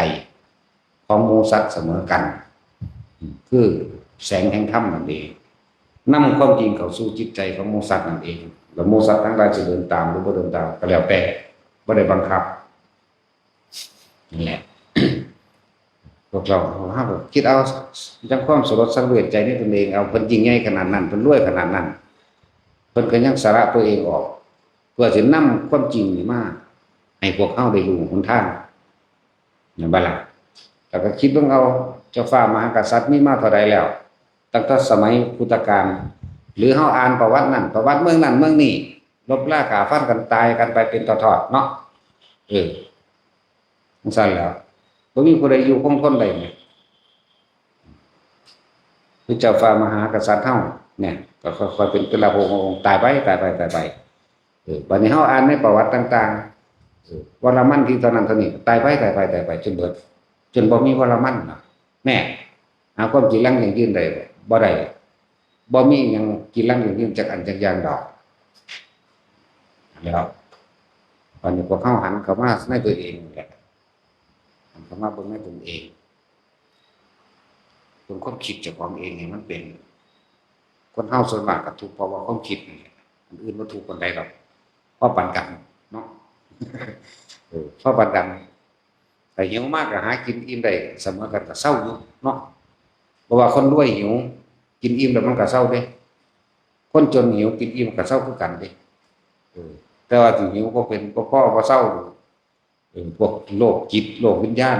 ຂອງໝູສັດສະເໝີກັນ, ຄືແສງແຫ່ງທຳນັ້ນເອງ, ນຳຄວາມຈິງເຂົ້າສູ່ຈິດໃຈຂອງໝູສັດນັ້ນເອງ. ແລ້ວໝູສັດທັງຫຼາຍຈະເດີນຕາມຫຼືບໍ່ເດີນຕາມກໍແລ້ວແຕ່, ບໍ່ໄດ້ບັງຄັບ. ນັ້ນແຫຼະ ພວກເຮົາ ເຮົາກໍຄິດເອົາຈັ່ງຄວາມສະຫຼົດສັງເວດໃຈໃນຕົນເອງເອົາ, ເພິ່ນຍິ່ງໃຫຍ່ຂະໜາດນັ້ນ, ເພິ່ນລວຍຂະໜາດນັ້ນ, ເພິ່ນກໍຍັງສະຫຼະຕົວເອງອອກ ເພື່ອຊິນຳຄວາມຈິງນີ້ມາໃຫ້ພວກເຮົາໄດ້ຮູ້ຫົນທາງ, ແມ່ນບໍ່ລະ? ແລ້ວກໍຄິດເບິ່ງເອົາ, ເຈົ້າຟ້າມະຫາກະສັດມີມາເທົ່າໃດແລ້ວ? ຕັ້ງແຕ່ສະໄໝພຸດທະການ ຫຼືເຮົາອ່ານປະຫວັດນັ້ນປະຫວັດເມືອງນັ້ນເມືອງນີ້ ລົບລາຂ້າຟັນກັນຕາຍກັນໄປເປັນທອດໆເນາະ. ເອີ ຈັ່ງຊັ້ນແຫຼະ ບໍ່ມີຜູ້ໃດຢູ່ຄົງທົນໄດ້ແມ່ນ. ຄືເຈົ້າຟ້າມະຫາກະສັດເຮົາແມ່ນ ກໍຄ່ອຍໆເປັນແຕ່ລະອົງ ຕາຍໄປ ຕາຍໄປ ຕາຍໄປ. ເອີ ບັດນີ້ເຮົາອ່ານໃນປະຫວັດຕ່າງໆ ເອີ ວະລະມັນທີ່ເທົ່ານັ້ນເທົ່ານີ້ ຕາຍໄປ ຕາຍໄປ ຕາຍໄປ ຈົນເບິດ ຈົນບໍ່ມີວະລະມັນນະ. ແນ່ ຫາຄວາມຈີລັງຢັ້ງຢືນໄດ້ບໍ່? ບໍ່ໄດ້. ບໍ່ມີຫຍັງຈີລັງຢັ້ງຢືນຈັກອັນຈັກຢ່າງດອກ. ແລ້ວ ບັດນີ້ພວກເຮົາຫັນເຂົ້າມາໃນຕົວເອງນີ້ແຫຼະ, ຫັນເຂົ້າມາເບິ່ງໃນຕົນເອງ, ເບິ່ງຄວາມຄິດເຈົ້າຂອງເອງໃຫ້ມັນເປັນ. ຄົນເຮົາສ່ວນມາກກໍທຸກເພາະວ່າຄວາມຄິດນີ້ແຫຼະ, ອັນອື່ນບໍ່ທຸກປານໃດດອກ, ພໍປານກັນເນາະ. ເອີ ພໍປານກັນ. ຖ້າຫິວມາກະຫາກິນອີ່ມໄດ້ສະເໝີກັນ ກະເຊົາຢູ່ເນາະ. ບໍ່ວ່າຄົນລວຍຫິວກິນອີ່ມແລ້ວມັນກະເຊົາເດ້, ຄົນຈົນຫິວກິນອີ່ມກະເຊົາຄືກັນເດ້. ເອີ ແຕ່ວ່າຊິຫິວບໍ່ເປັນ ບໍ່ພໍ ບໍ່ເຊົາ. ເອີ ພວກໂລກຈິດ ໂລກວິນຍານ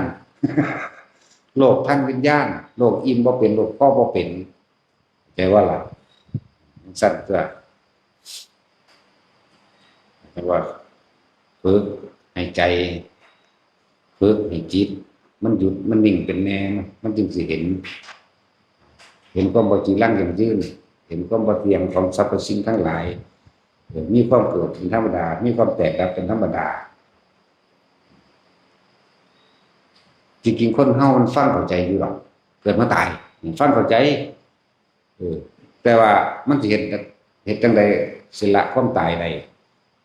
ໂລກທາງວິນຍານ ໂລກອີ່ມບໍ່ເປັນ ໂລກພໍບໍ່ເປັນ. ແຕ່ວ່າລະ ຊັ້ນຕົວະ ແຕ່ວ່າຝຶກໃຫ້ໃຈ ຝຶກໃຫ້ຈິດມັນຢຸດ ມັນນິ່ງເປັນແນວ ມັນຈຶ່ງຊິເຫັນ ເຫັນຄວາມບໍ່ຈີລັງຢັ້ງຢືນ ເຫັນຄວາມບໍ່ທ່ຽງຂອງສັບພະສິ່ງທັງຫຼາຍ. ເອີ ມີຄວາມເກີດເປັນທຳມະດາ ມີຄວາມແຕກດັບເປັນທຳມະດາ. ຈິງໆ ຄົນເຮົາມັນຟັງເຂົ້າໃຈຢູ່ດອກ ເກີດມາຕາຍ ມັນຟັງເຂົ້າໃຈ. ເອີ ແຕ່ວ່າມັນຊິເຮັດ ເຮັດຈັ່ງໃດຊິລະຄວາມຕາຍໄດ້?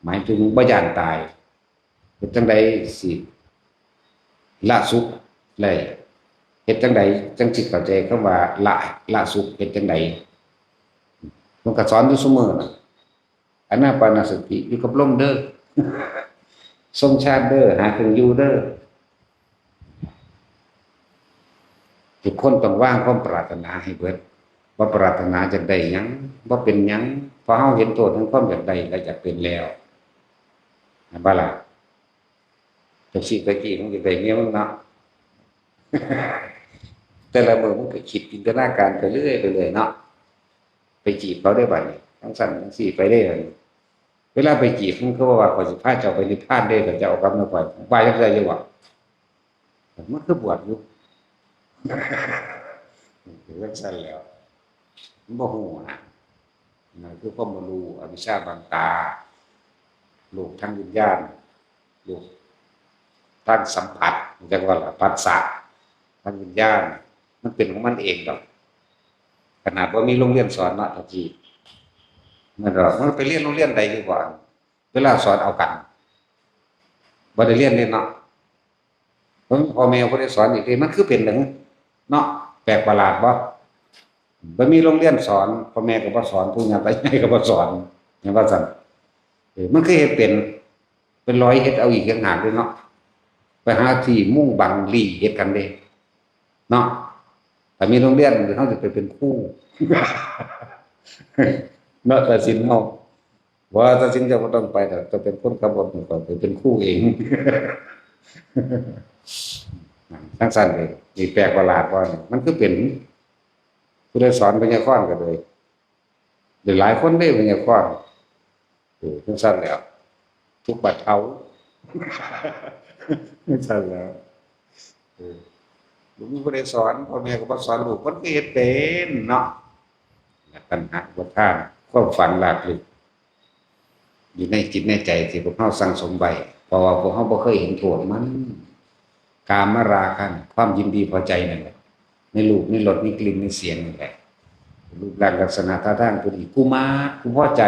ໝາຍເຖິງບໍ່ຢ້ານຕາຍ. ເຮັດຈັ່ງໃດຊິລະສຸກໄດ້? ເຮັດຈັ່ງໃດຈັ່ງຊິເຂົ້າໃຈຄຳວ່າລະ ລະສຸກ? ເຮັດຈັ່ງໃດ? ເພິ່ນກໍສອນຢູ່ຊຸມື້ນະ. ອານາປານະສະຕິຢູ່ກັບລົມເດີ, ຊົງຊານເດີ, ຫາເຄື່ອງຢູ່ເດີ. ທຸກຄົນຕ້ອງວາງຄວາມປາດຖະໜາໃຫ້ເບິດ, ບໍ່ປາດຖະໜາຢາກໄດ້ຫຍັງ, ບໍ່ເປັນຫຍັງ, ເພາະເຮົາເຫັນໂທດແຫ່ງຄວາມຢາກໄດ້ ແລະ ຢາກເປັນແລ້ວ. ແມ່ນບໍ່ລະ? ຈັກຊີ້ແຕ່ກີ້ ມຶງຢາກໄດ້ເມຍມຶງເນາະ. ແຕ່ລະມື້ມຶງກໍຄິດຈິນຕະນາການໄປເລື້ອຍ ໄປເລື້ອຍເນາະ. ໄປຈີບເຂົາເດ້ບາດນີ້, ຈັ່ງຊັ້ນຈັ່ງຊີ້ໄປເດ້ບາດນີ້. ເວລາໄປຈີບ ມັນຄືວ່າ ຂ້ອຍຊິພາເຈົ້າໄປນິບພານເດ້ ຖ້າເຈົ້າເອົາກັບນຳຂ້ອຍ. ວ່າຈັ່ງໃດຢູ່ບໍ່? ມັນຄືບວດຢູ່ ເປັນຈັ່ງຊັ້ນແລ້ວ ມັນບໍ່ຮູ້ນະ. ນັ້ນຄືຄວາມບໍ່ຮູ້ ອະວິຊຊາບັງຕາ ໂລກທາງວິນຍານ ໂລກທາງສຳຜັດ ເອີ້ນວ່າລະ ພັດສະທາງວິນຍານ ມັນເປັນຂອງມັນເອງດອກ. ຂະໜາດບໍ່ມີໂຮງຮຽນສອນເນາະ ຕະກີ້ ແມ່ນດອກ ມັນໄປຮຽນໂຮງຮຽນໃດຢູ່ບໍ່? ເວລາສອນເອົາກັນ ບໍ່ໄດ້ຮຽນເດ້ເນາະ. ເບິ່ງພໍ່ແມ່ບໍ່ໄດ້ສອນອີກເດ້ ມັນຄືເປັນຫຍັງເນາະ ແປກປະຫຼາດບໍ່? ບໍ່ມີໂຮງຮຽນສອນ ພໍ່ແມ່ກໍບໍ່ສອນ ປູ່ຍ່າຕາຍາຍກໍບໍ່ສອນ ແມ່ນວ່າຊັ້ນ. ເອີ ມັນຄືເຮັດເປັນ ເປັນລອຍເຮັດເອົາອີກຕ່າງຫາກເດ້ເນາະ ໄປຫາທີ່ມຸງບັງຫຼີ່ເຮັດກັນເດ້ເນາະ. ຖ້າມີໂຮງຮຽນ ເຮົາຈະໄປເປັນຄູ ເນາະ ຕາສິນເຮົາ ບໍ່ວ່າຕາສິນເຈົ້າບໍ່ຕ້ອງໄປດອກ ເຈົ້າເປັນຄົນຂັບລົດ ຂ້ອຍໄປເປັນຄູເອງ ຈັ່ງຊັ້ນເດ້. ນີ້ແປກປະຫຼາດບໍ່ນີ້ ມັນຄືເປັນ ຜູ້ໃດສອນໄວຍາກອນກໍເລີຍ ໄດ້ຫຼາຍຄົນເດ້ໄວຍາກອນ. ເອີ ຈັ່ງຊັ້ນແຫຼະ ທຸກບັດເທົາ ຈັ່ງຊັ້ນແຫຼະ. ເອີ ບໍ່ມີຜູ້ໃດສອນ ພໍ່ແມ່ກໍບໍ່ສອນລູກ ມັນກໍເຮັດເປັນເນາະ. ບັນຫາອຸປະທານ ຄວາມຝັງລາກເລິກ ຢູ່ໃນຈິດໃນໃຈທີ່ພວກເຮົາສັ່ງສົມໄວ້ ເພາະວ່າພວກເຮົາບໍ່ເຄີຍເຫັນໂທດມັນ. ກາມະລາຄະນະ ຄວາມຍິນດີພໍໃຈນັ້ນແຫຼະ ໃນຮູບ ໃນລົດ ໃນກິ່ນ ໃນສຽງນັ້ນແຫຼະ ຮູບຮ່າງລັກສະນະທ່າທາງ ຜູ້ນີ້ ກູມາດ ກູພໍໃຈ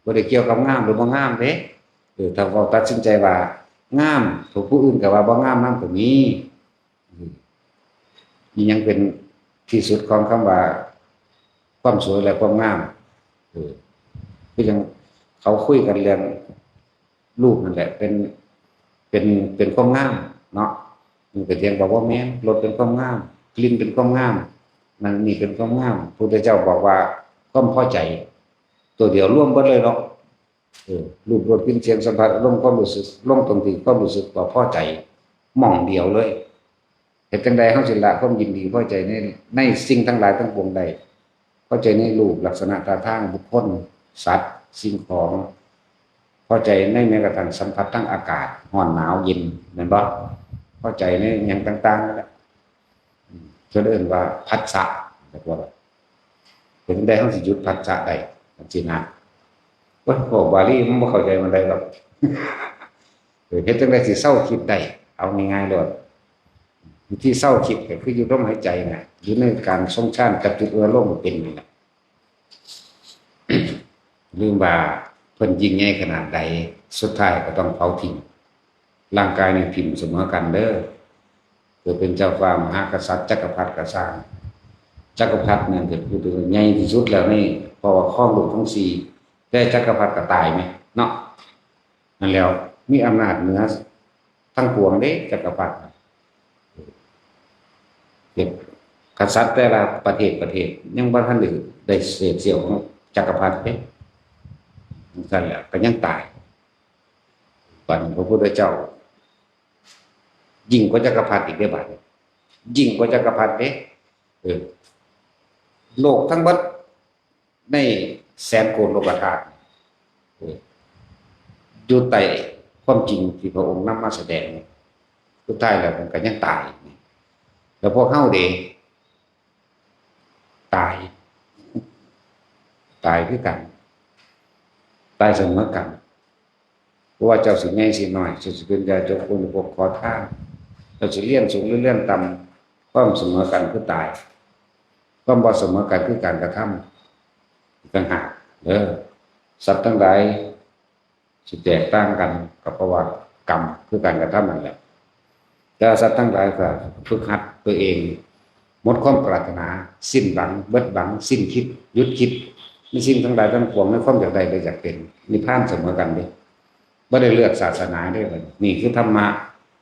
ບໍ່ໄດ້ກ່ຽວກັບງາມ ຫຼື ບໍ່ງາມເດ້. ເອີ ຖ້າເວົ້າຕັດສິນໃຈວ່າງາມ ຜູ້ອື່ນກໍວ່າບໍ່ງາມນຳກໍມີ. ອີ່ຫຍັງເປັນທີ່ສຸດຂອງຄຳວ່າຄວາມສວຍ ແລະ ຄວາມງາມ? ເອີ ຄືຈັ່ງເຂົາຄຸຍກັນເລື່ອງຮູບນັ້ນແຫຼະ ເປັນ ເປັນ ເປັນຄວາມງາມເນາະ. ມັນກໍຖຽງວ່າບໍ່ແມ່ນ ລົດເປັນຄວາມງາມ ກິ່ນເປັນຄວາມງາມ ນັ້ນນີ້ເປັນຄວາມງາມ. ພຸດທະເຈົ້າບອກວ່າຄວາມພໍໃຈ ຕົວດຽວລວມເບິດເລີຍເນາະ. ເອີ ຮູບ ລົດ ກິ່ນ ສຽງ ສຳຜັດ ອາລົມ ຄວາມຮູ້ສຶກ ລົງຕົງທີ່ຄວາມຮູ້ສຶກວ່າພໍໃຈ ໝ່ອງດຽວເລີຍ. ເຮັດຈັ່ງໃດເຮົາຊິລະຄວາມຍິນດີພໍໃຈໃນ ໃນສິ່ງທັງຫຼາຍທັງປວງໄດ້? ພໍໃຈໃນຮູບ ລັກສະນະທ່າທາງ ບຸກຄົນ ສັດ ສິ່ງຂອງ ພໍໃຈໃນແມ້ກະທັ່ງສຳຜັດທາງອາກາດ ຮ້ອນໜາວເຢັນ ແມ່ນບໍ່? ພໍໃຈໃນຫຍັງຕ່າງໆນັ້ນແຫຼະ. ເພິ່ນເອີ້ນວ່າພັດສະ ແມ່ນບໍ່ລະ? ເປັນຈັ່ງໃດເຮົາຊິຢຸດພັດສະໄດ້ ຈັ່ງຊີ້ນະ? ໂອ້ຍ ເວົ້າບາລີມັນບໍ່ເຂົ້າໃຈປານໃດດອກ. ເອີ ເຮັດຈັ່ງໃດຊິເຊົາຄິດໄດ້? ເອົາງ່າຍໆໂລດ ວິທີເຊົາຄິດກໍຄືຢູ່ລົມຫາຍໃຈນະ ຢູ່ໃນການຊົງຊານກັບຈຸດອາລົມເປັນນີ້ແຫຼະ. ລືມວ່າເພິ່ນຍິ່ງໃຫຍ່ຂະໜາດໃດ ສຸດທ້າຍກໍຕ້ອງເຜົາຖິ້ມ. ຮ່າງກາຍນີ້ຖິ້ມສະເໝີກັນເດີ. ເກີດເປັນເຈົ້າຟ້າມະຫາກະສັດ ຈັກກະພັດກະຊ່າງ ຈັກກະພັດນັ້ນກໍຄືໃຫຍ່ທີ່ສຸດແລ້ວນີ້ ເພາະວ່າຄອງໂລກທັງສີ່ ແຕ່ຈັກກະພັດກໍຕາຍແມະເນາະ. ນັ້ນແລ້ວ ມີອຳນາດເໜືອທັງປວງເດ້ ຈັກກະພັດ. ເປັນກະສັດແຕ່ລະປະເທດ ປະເທດຍັງບໍ່ທັນໄດ້ ໄດ້ເສດສ່ຽວຂອງຈັກກະພັດເດ້. ຈັ່ງຊັ້ນແຫຼະ ກໍຍັງຕາຍ. ບັດນີ້ພະພຸດທະເຈົ້າຍິ່ງກວ່າຈັກກະພັດອີກເດ້ ບັດນີ້ ຍິ່ງກວ່າຈັກກະພັດເດ້. ເອີ ໂລກທັງເບິດ ໃນແສນໂກດໂລກະທາດ ເອີ ຢູ່ໃຕ້ຄວາມຈິງທີ່ພະອົງນຳມາສະແດງ ສຸດທ້າຍແລ້ວມັນກໍຍັງຕາຍ. ແລ້ວພວກເຮົາເດ ຕາຍ ຕາຍຄືກັນ ຕາຍສະເໝີກັນ. ບໍ່ວ່າເຈົ້າຊິໃຫຍ່ຊິນ້ອຍ ເຈົ້າຊິເປັນຍາຈົກ ຄົນພົບຂໍທານ ເຈົ້າຊິລຽນສູງ ຫຼື ລຽນຕ່ຳ ຄວາມສະເໝີກັນຄືຕາຍ ຄວາມບໍ່ສະເໝີກັນຄືການກະທຳ ອີກຕ່າງຫາກເດີ. ສັດທັງຫຼາຍຊິແຕກຕ່າງກັນ ກໍເພາະວ່າກຳ ຄືການກະທຳນັ້ນແຫຼະ. ແຕ່ວ່າສັດທັງຫຼາຍກໍຝຶກຫັດຕົວເອງ ໝົດຄວາມປາດຖະໜາ ສິ້ນຫວັງ ເບິດຫວັງ ສິ້ນຄິດ ຢຸດຄິດ ມີສິ່ງທັງຫຼາຍທັງປວງໃນຄວາມຢາກໄດ້ ແລະ ຢາກເປັນ ນິບພານສະເໝີກັນເດ້. ບໍ່ໄດ້ເລືອກສາສະໜາເດ້. ບັດນີ້ ນີ້ຄືທຳມະ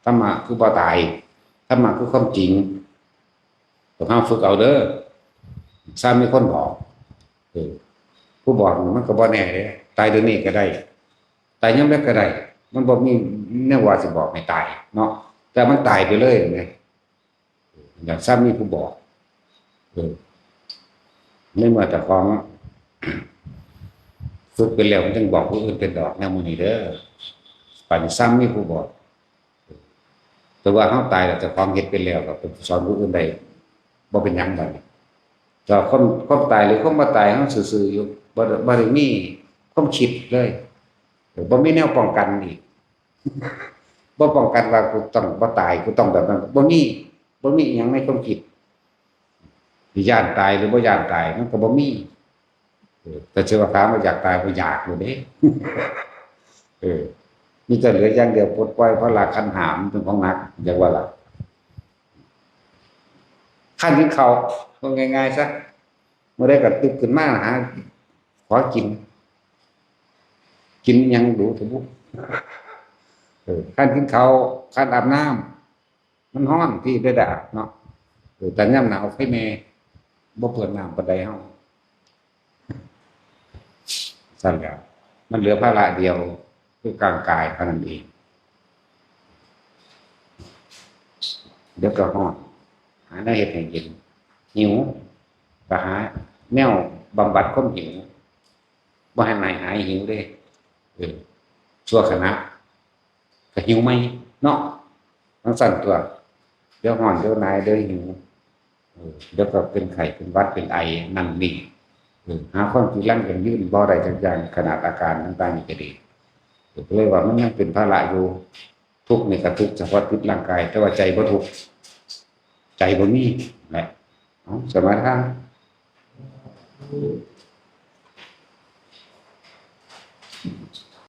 ທຳມະຄືບໍ່ຕາຍ ທຳມະຄືຄວາມຈິງ. ພວກເຮົາຝຶກເອົາເດີ ຊ້ຳມີຄົນບອກ. ເອີ ຜູ້ບອກນີ້ມັນກໍບໍ່ແນ່ເດ້ ຕາຍດຽວນີ້ກໍໄດ້ ຕາຍຍາມໃດກໍໄດ້ ມັນບໍ່ມີແນວວ່າຊິບອກໃຫ້ຕາຍເນາະ ແຕ່ມັນຕາຍໄປເລີຍແມ່ນ. ຢ່າງຊ້ຳມີຜູ້ບອກ ເອີ ໃນເມື່ອເຈົ້າຂອງຝຶກເປັນແລ້ວ ມັນຈຶ່ງບອກຜູ້ອື່ນເປັນດອກ ແນວໝູ່ນີ້ເດີ. ບັດນີ້ຊ້ຳມີຜູ້ບອກ ແຕ່ວ່າເຮົາຕາຍແລ້ວ ເຈົ້າຂອງເຮັດເປັນແລ້ວ ກໍໄປສອນຜູ້ອື່ນໄດ້ ບໍ່ເປັນຫຍັງບັດນີ້. ແຕ່ຄວາມ ຄວາມຕາຍ ຫຼື ຄວາມບໍ່ຕາຍ ເຮົາຊື່ໆຢູ່ ບໍ່ ບໍ່ໄດ້ມີຄວາມຄິດເລີຍ ເອີ ບໍ່ມີແນວປ້ອງກັນອີກ ບໍ່ປ້ອງກັນວ່າ ກູຕ້ອງບໍ່ຕາຍ ກູຕ້ອງແບບນັ້ນ ບໍ່ມີ ບໍ່ມີອີ່ຫຍັງໃນຄວາມຄິດ ຊິຢ້ານຕາຍ ຫຼື ບໍ່ຢ້ານຕາຍ ມັນກໍບໍ່ມີ. ເອີ ແຕ່ຊິວ່າຖາມວ່າຢາກຕາຍ ບໍ່ຢາກຢູ່ເດ້. ເອີ ມີແຕ່ເຫຼືອຢ່າງດຽວ ປົດປ່ອຍພາລະຂັນຫ້າ ມັນເປັນຂອງໜັກ ຢາກວ່າລະ. ຄັນກິນເຂົ້າ ເວົ້າງ່າຍໆຊະ ມື້ໃດກໍຕື່ນຂຶ້ນມາຫາຂໍກິນ ກິນຫຍັງດູເຖາະບຸ. ເອີ ຄັນກິນເຂົ້າ ຄັນອາບນ້ຳ ມັນຮ້ອນທີ່ໄດ້ອາບເນາະ. ເອີ ແຕ່ຍາມໜາວໄຟແມ່ບໍ່ເປີດນ້ຳປານໃດເຮົາ. ຊັ້ນແລ້ວ ມັນເຫຼືອພາລະດຽວ ຄືຮ່າງກາຍເທົ່ານັ້ນເອງ. ດຽວກໍຮ້ອນ ຫາແນວເຮັດໃຫ້ເຢັນ, ຫິວ ກໍຫາແນວບຳບັດຄວາມຫິວ ບໍ່ໃຫ້ຫາຍ ຫາຍຫິວເດ້. ເອີ ຊົ່ວຂະນະ ກໍຫິວໃໝ່ເນາະ ຈັ່ງຊັ້ນຕົວະ. ດຽວຮ້ອນ ດຽວໜາວ ດຽວຫິວ ເອີ ດຽວກໍເປັນໄຂ້ ເປັນຫວັດ ເປັນໄອ ນັ້ນນີ້ ເອີ ຫາຄວາມຈີລັງຢັ້ງຢືນບໍ່ໄດ້ຈັກຢ່າງ ຂະໜາດອາການຕ່າງໆນີ້ກໍດີ. ເອີ ກໍເລີຍວ່າມັນຍັງເປັນພາລະຢູ່. ທຸກນີ້ກໍທຸກສະເພາະຕິດຮ່າງກາຍ ແຕ່ວ່າໃຈບໍ່ທຸກ ໃຈບໍ່ມີແຫຼະ. ເອົາ ສະມາທານ.